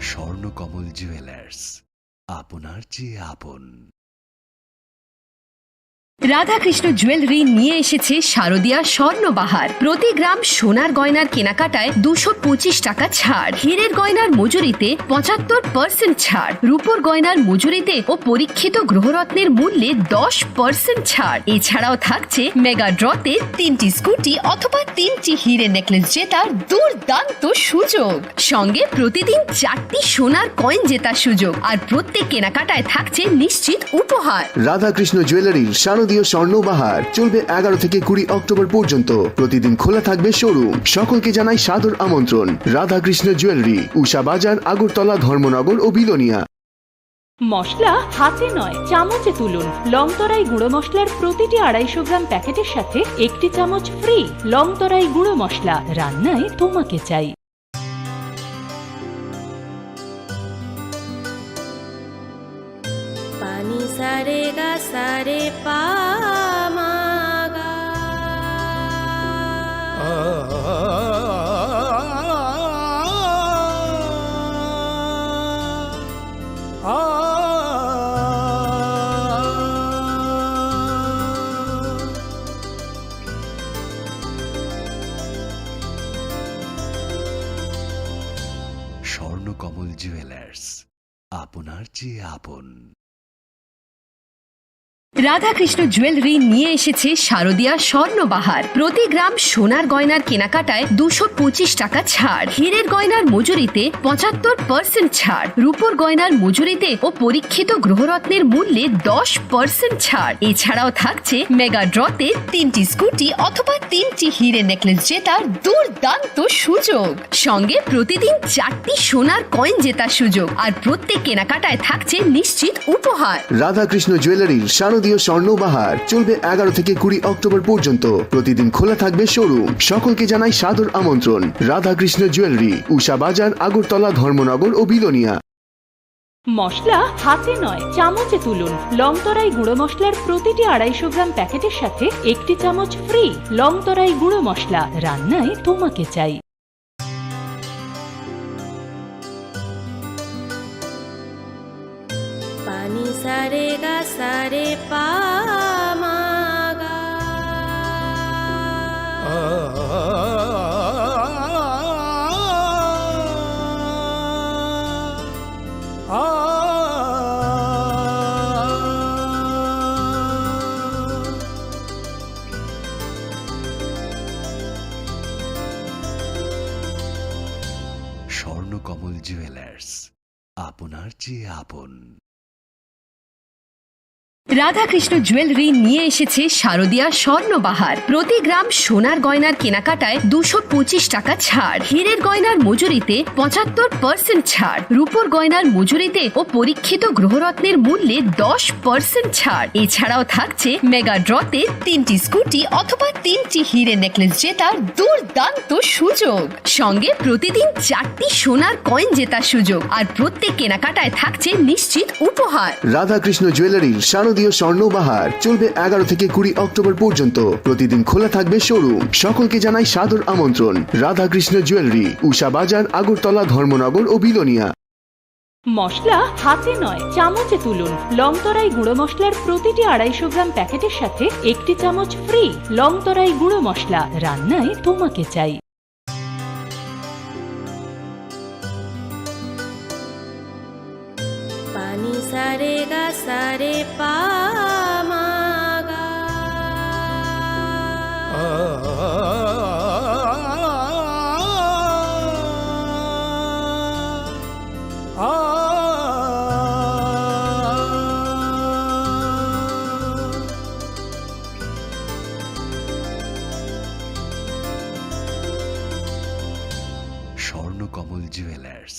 Swarnakamal jewellers, আপনার চেয়ে আপন। রাধাকৃষ্ণ জুয়েলারি নিয়ে এসেছে শারদিয়া স্বর্ণবাহার। প্রতি গ্রাম সোনার গয়নার কেনাকাটায় দুশো পঁচিশ টাকা ছাড়, হীরের গয়নার মজুরিতে পঁচাত্তর পার্সেন্ট ছাড়, রূপোর গয়নার মজুরিতে ও পরীক্ষিত গ্রহরত্নের মূল্যে দশ পার্সেন্ট ছাড়। এছাড়াও থাকছে মেগা ড্রতে তিনটি স্কুটি অথবা তিনটি হীরে নেকলেস জেতার দুর্দান্ত সুযোগ। সঙ্গে প্রতিদিন চারটি সোনার কয়েন জেতার সুযোগ, আর প্রত্যেক কেনাকাটায় থাকছে নিশ্চিত উপহার। রাধাকৃষ্ণ জুয়েলারির শারদীয় স্বর্ণ বাহার চলবে এগারো থেকে কুড়ি অক্টোবর পর্যন্ত। প্রতিদিন খোলা থাকবে শোরুম। সকলকে জানাই সাদর আমন্ত্রণ। রাধাকৃষ্ণ জুয়েলারি, উষা বাজার, আগরতলা, ধর্মনগর ও বিলোনিয়া। মশলা হাতে নয়, চামচে তুলুন। লং তরাই গুঁড়ো মশলার প্রতিটি আড়াইশো গ্রাম প্যাকেটের সাথে একটি চামচ ফ্রি। লং তরাই গুঁড়ো মশলা, রান্নায় তোমাকে চাই। Pani sa re ga sa re pa ma ga. Swarnakamal jewellers, আপনার চেয়ে আপন। রাধাকৃষ্ণ জুয়েলারি নিয়ে এসেছে শারদীয়া স্বর্ণবাহার। প্রতি গ্রাম সোনার গয়নার কেনাকাটায় দুশো পঁচিশ টাকা ছাড়, হীরের গয়নার মজুরিতে পঁচাত্তর পার্সেন্ট ছাড়, রূপোর গয়নার মজুরিতে ও পরীক্ষিত গ্রহরত্নের মূল্যে দশ পার্সেন্ট ছাড়। এছাড়াও থাকছে মেগা ড্রতে তিনটি স্কুটি অথবা তিনটি হিরে নেকলেস জেতার দুর্দান্ত সুযোগ। সঙ্গে প্রতিদিন চারটি সোনার কয়েন জেতার সুযোগ, আর প্রত্যেক কেনাকাটায় থাকছে নিশ্চিত উপহার। রাধাকৃষ্ণ জুয়েলারির শারদীয় স্বর্ণ বাহার চলবে এগারো থেকে কুড়ি অক্টোবর পর্যন্ত। প্রতিদিন খোলা থাকবে শোরুম। সকলকে জানাই সাদর আমন্ত্রণ। রাধাকৃষ্ণ জুয়েলারি, উষা বাজার, আগরতলা, ধর্মনগর ও বিলোনিয়া। মশলা হাতে নয়, চামচে তুলুন। লংতরাই গুঁড়ো মশলার প্রতিটি আড়াইশো গ্রাম প্যাকেটের সাথে একটি চামচ ফ্রি। লংতরাই গুঁড়ো মশলা, রান্নায় তোমাকে চাই। Pani sare ga sare pa ma ga. Swarnakamal jewellers, আপনার চেয়ে আপন। রাধাকৃষ্ণ জুয়েলারি নিয়ে এসেছে শারদীয়া স্বর্ণবাহার। প্রতি গ্রাম সোনার গয়নার কেনাকাটায় দুশো পঁচিশ টাকা ছাড়, হীরের গয়নার মজুরিতে পঁচাত্তর পার্সেন্ট ছাড়, রূপোর গয়নার মজুরিতে ও পরীক্ষিত গ্রহরত্নের মূল্যে দশ পার্সেন্ট ছাড়। এছাড়াও থাকছে মেগা ড্রতে তিনটি স্কুটি অথবা তিনটি হিরে নেকলেস জেতার দুর্দান্ত সুযোগ। সঙ্গে প্রতিদিন চারটি সোনার কয়েন জেতার সুযোগ, আর প্রত্যেক কেনাকাটায় থাকছে নিশ্চিত উপহার। রাধাকৃষ্ণ জুয়েলারির শারদীয় স্বর্ণ বাহার চলবে এগারো থেকে কুড়ি অক্টোবর পর্যন্ত। প্রতিদিন খোলা থাকবে শোরুম। সকলকে জানাই সাদর আমন্ত্রণ। রাধাকৃষ্ণ জুয়েলারি, উষা বাজার, আগরতলা, ধর্মনগর ও বিলোনিয়া। মশলা হাতে নয়, চামচে তুলুন। লংতরাই গুঁড়ো মশলার প্রতিটি আড়াইশো গ্রাম প্যাকেটের সাথে একটি চামচ ফ্রি। লংতরাই গুঁড়ো মশলা, রান্নায় তোমাকে চাই। Pani sare ga sare pa ma ga. Swarnakamal jewellers,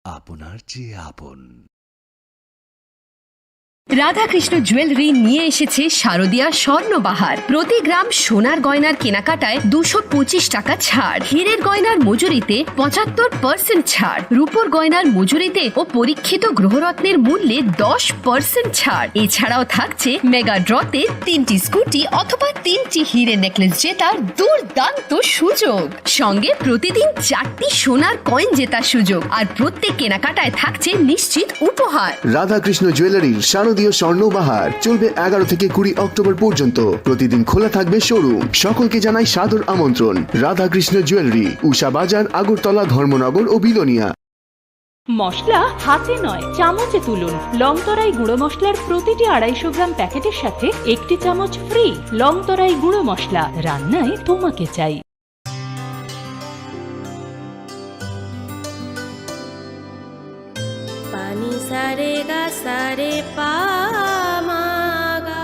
আপনার চেয়ে আপন। রাধাকৃষ্ণ জুয়েলারি নিয়ে এসেছে শারদীয়া স্বর্ণবাহার। প্রতি গ্রাম সোনার গয়নার কেনাকাটায় দুশো পঁচিশ টাকা ছাড়, হীরের গয়নার মজুরিতে পঁচাত্তর পার্সেন্ট ছাড়, রূপোর গয়নার মজুরিতে ও পরীক্ষিত গ্রহরত্নের মূল্যে দশ পার্সেন্ট ছাড়। এছাড়াও থাকছে মেগা ড্রতে তিনটি স্কুটি অথবা তিনটি হিরে নেকলেস জেতার দুর্দান্ত সুযোগ। সঙ্গে প্রতিদিন চারটি সোনার কয়েন জেতার সুযোগ, আর প্রত্যেক কেনাকাটায় থাকছে নিশ্চিত উপহার। রাধাকৃষ্ণ জুয়েলারির শারদীয় স্বর্ণ বাহার চলবে এগারো থেকে কুড়ি অক্টোবর পর্যন্ত। প্রতিদিন খোলা থাকবে শোরুম। সকলকে জানাই সাদর আমন্ত্রণ। রাধাকৃষ্ণ জুয়েলারি, উষা বাজার, আগরতলা, ধর্মনগর ও বিলোনিয়া। মশলা হাতে নয়, চামচে তুলুন। লংতরাই গুঁড়ো মশলার প্রতিটি আড়াইশো গ্রাম প্যাকেটের সাথে একটি চামচ ফ্রি। লংতরাই গুঁড়ো মশলা, রান্নায় তোমাকে চাই। Pani sare ga sare pa ma ga.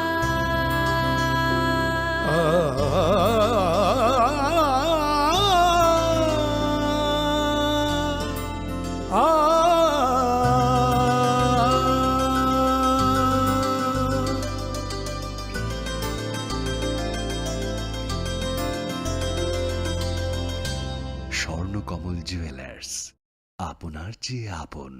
Swarnakamal jewellers, আপনার চেয়ে আপন।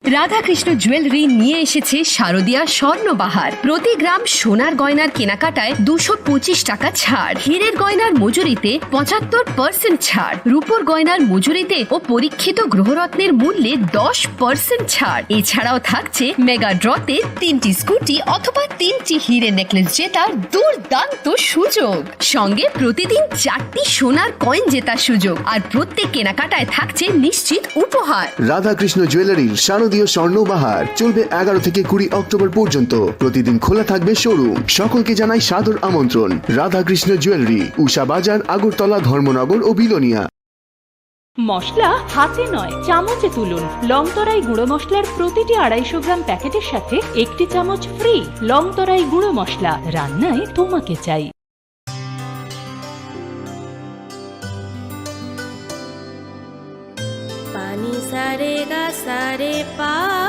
রাধাকৃষ্ণ জুয়েলারি নিয়ে এসেছে শারদীয়া স্বর্ণ বাহার। প্রতি গ্রাম সোনার গয়নার কেনাকাটায় দুশো পঁচিশ টাকা ছাড়, হীরের গয়নার মজুরিতে পঁচাত্তর পার্সেন্ট ছাড়, রূপোর গয়নার মজুরিতে ও পরীক্ষিত গ্রহরত্নের মূল্যে দশ পার্সেন্ট ছাড়। এছাড়াও থাকছে মেগা ড্রতে তিনটি স্কুটি অথবা তিনটি হিরে নেকলেস জেতার দুর্দান্ত সুযোগ। সঙ্গে প্রতিদিন চারটি সোনার কয়েন জেতার সুযোগ, আর প্রত্যেক কেনাকাটায় থাকছে নিশ্চিত উপহার। রাধাকৃষ্ণ জুয়েলারির শারদীয় প্রিয় স্বর্ণ বাহার চলবে এগারো থেকে কুড়ি অক্টোবর পর্যন্ত। প্রতিদিন খোলা থাকবে শোরুম। সকলকে জানাই সাদর আমন্ত্রণ। রাধাকৃষ্ণ জুয়েলারি, উষা বাজার, আগরতলা, ধর্মনগর ও বিলোনিয়া। মশলা হাতে নয়, চামচে তুলুন। লং তরাই গুঁড়ো মশলার প্রতিটি আড়াইশো গ্রাম প্যাকেটের সাথে একটি চামচ ফ্রি। লং তরাই গুঁড়ো মশলা, রান্নায় তোমাকে চাই। Pani sare ga sare pa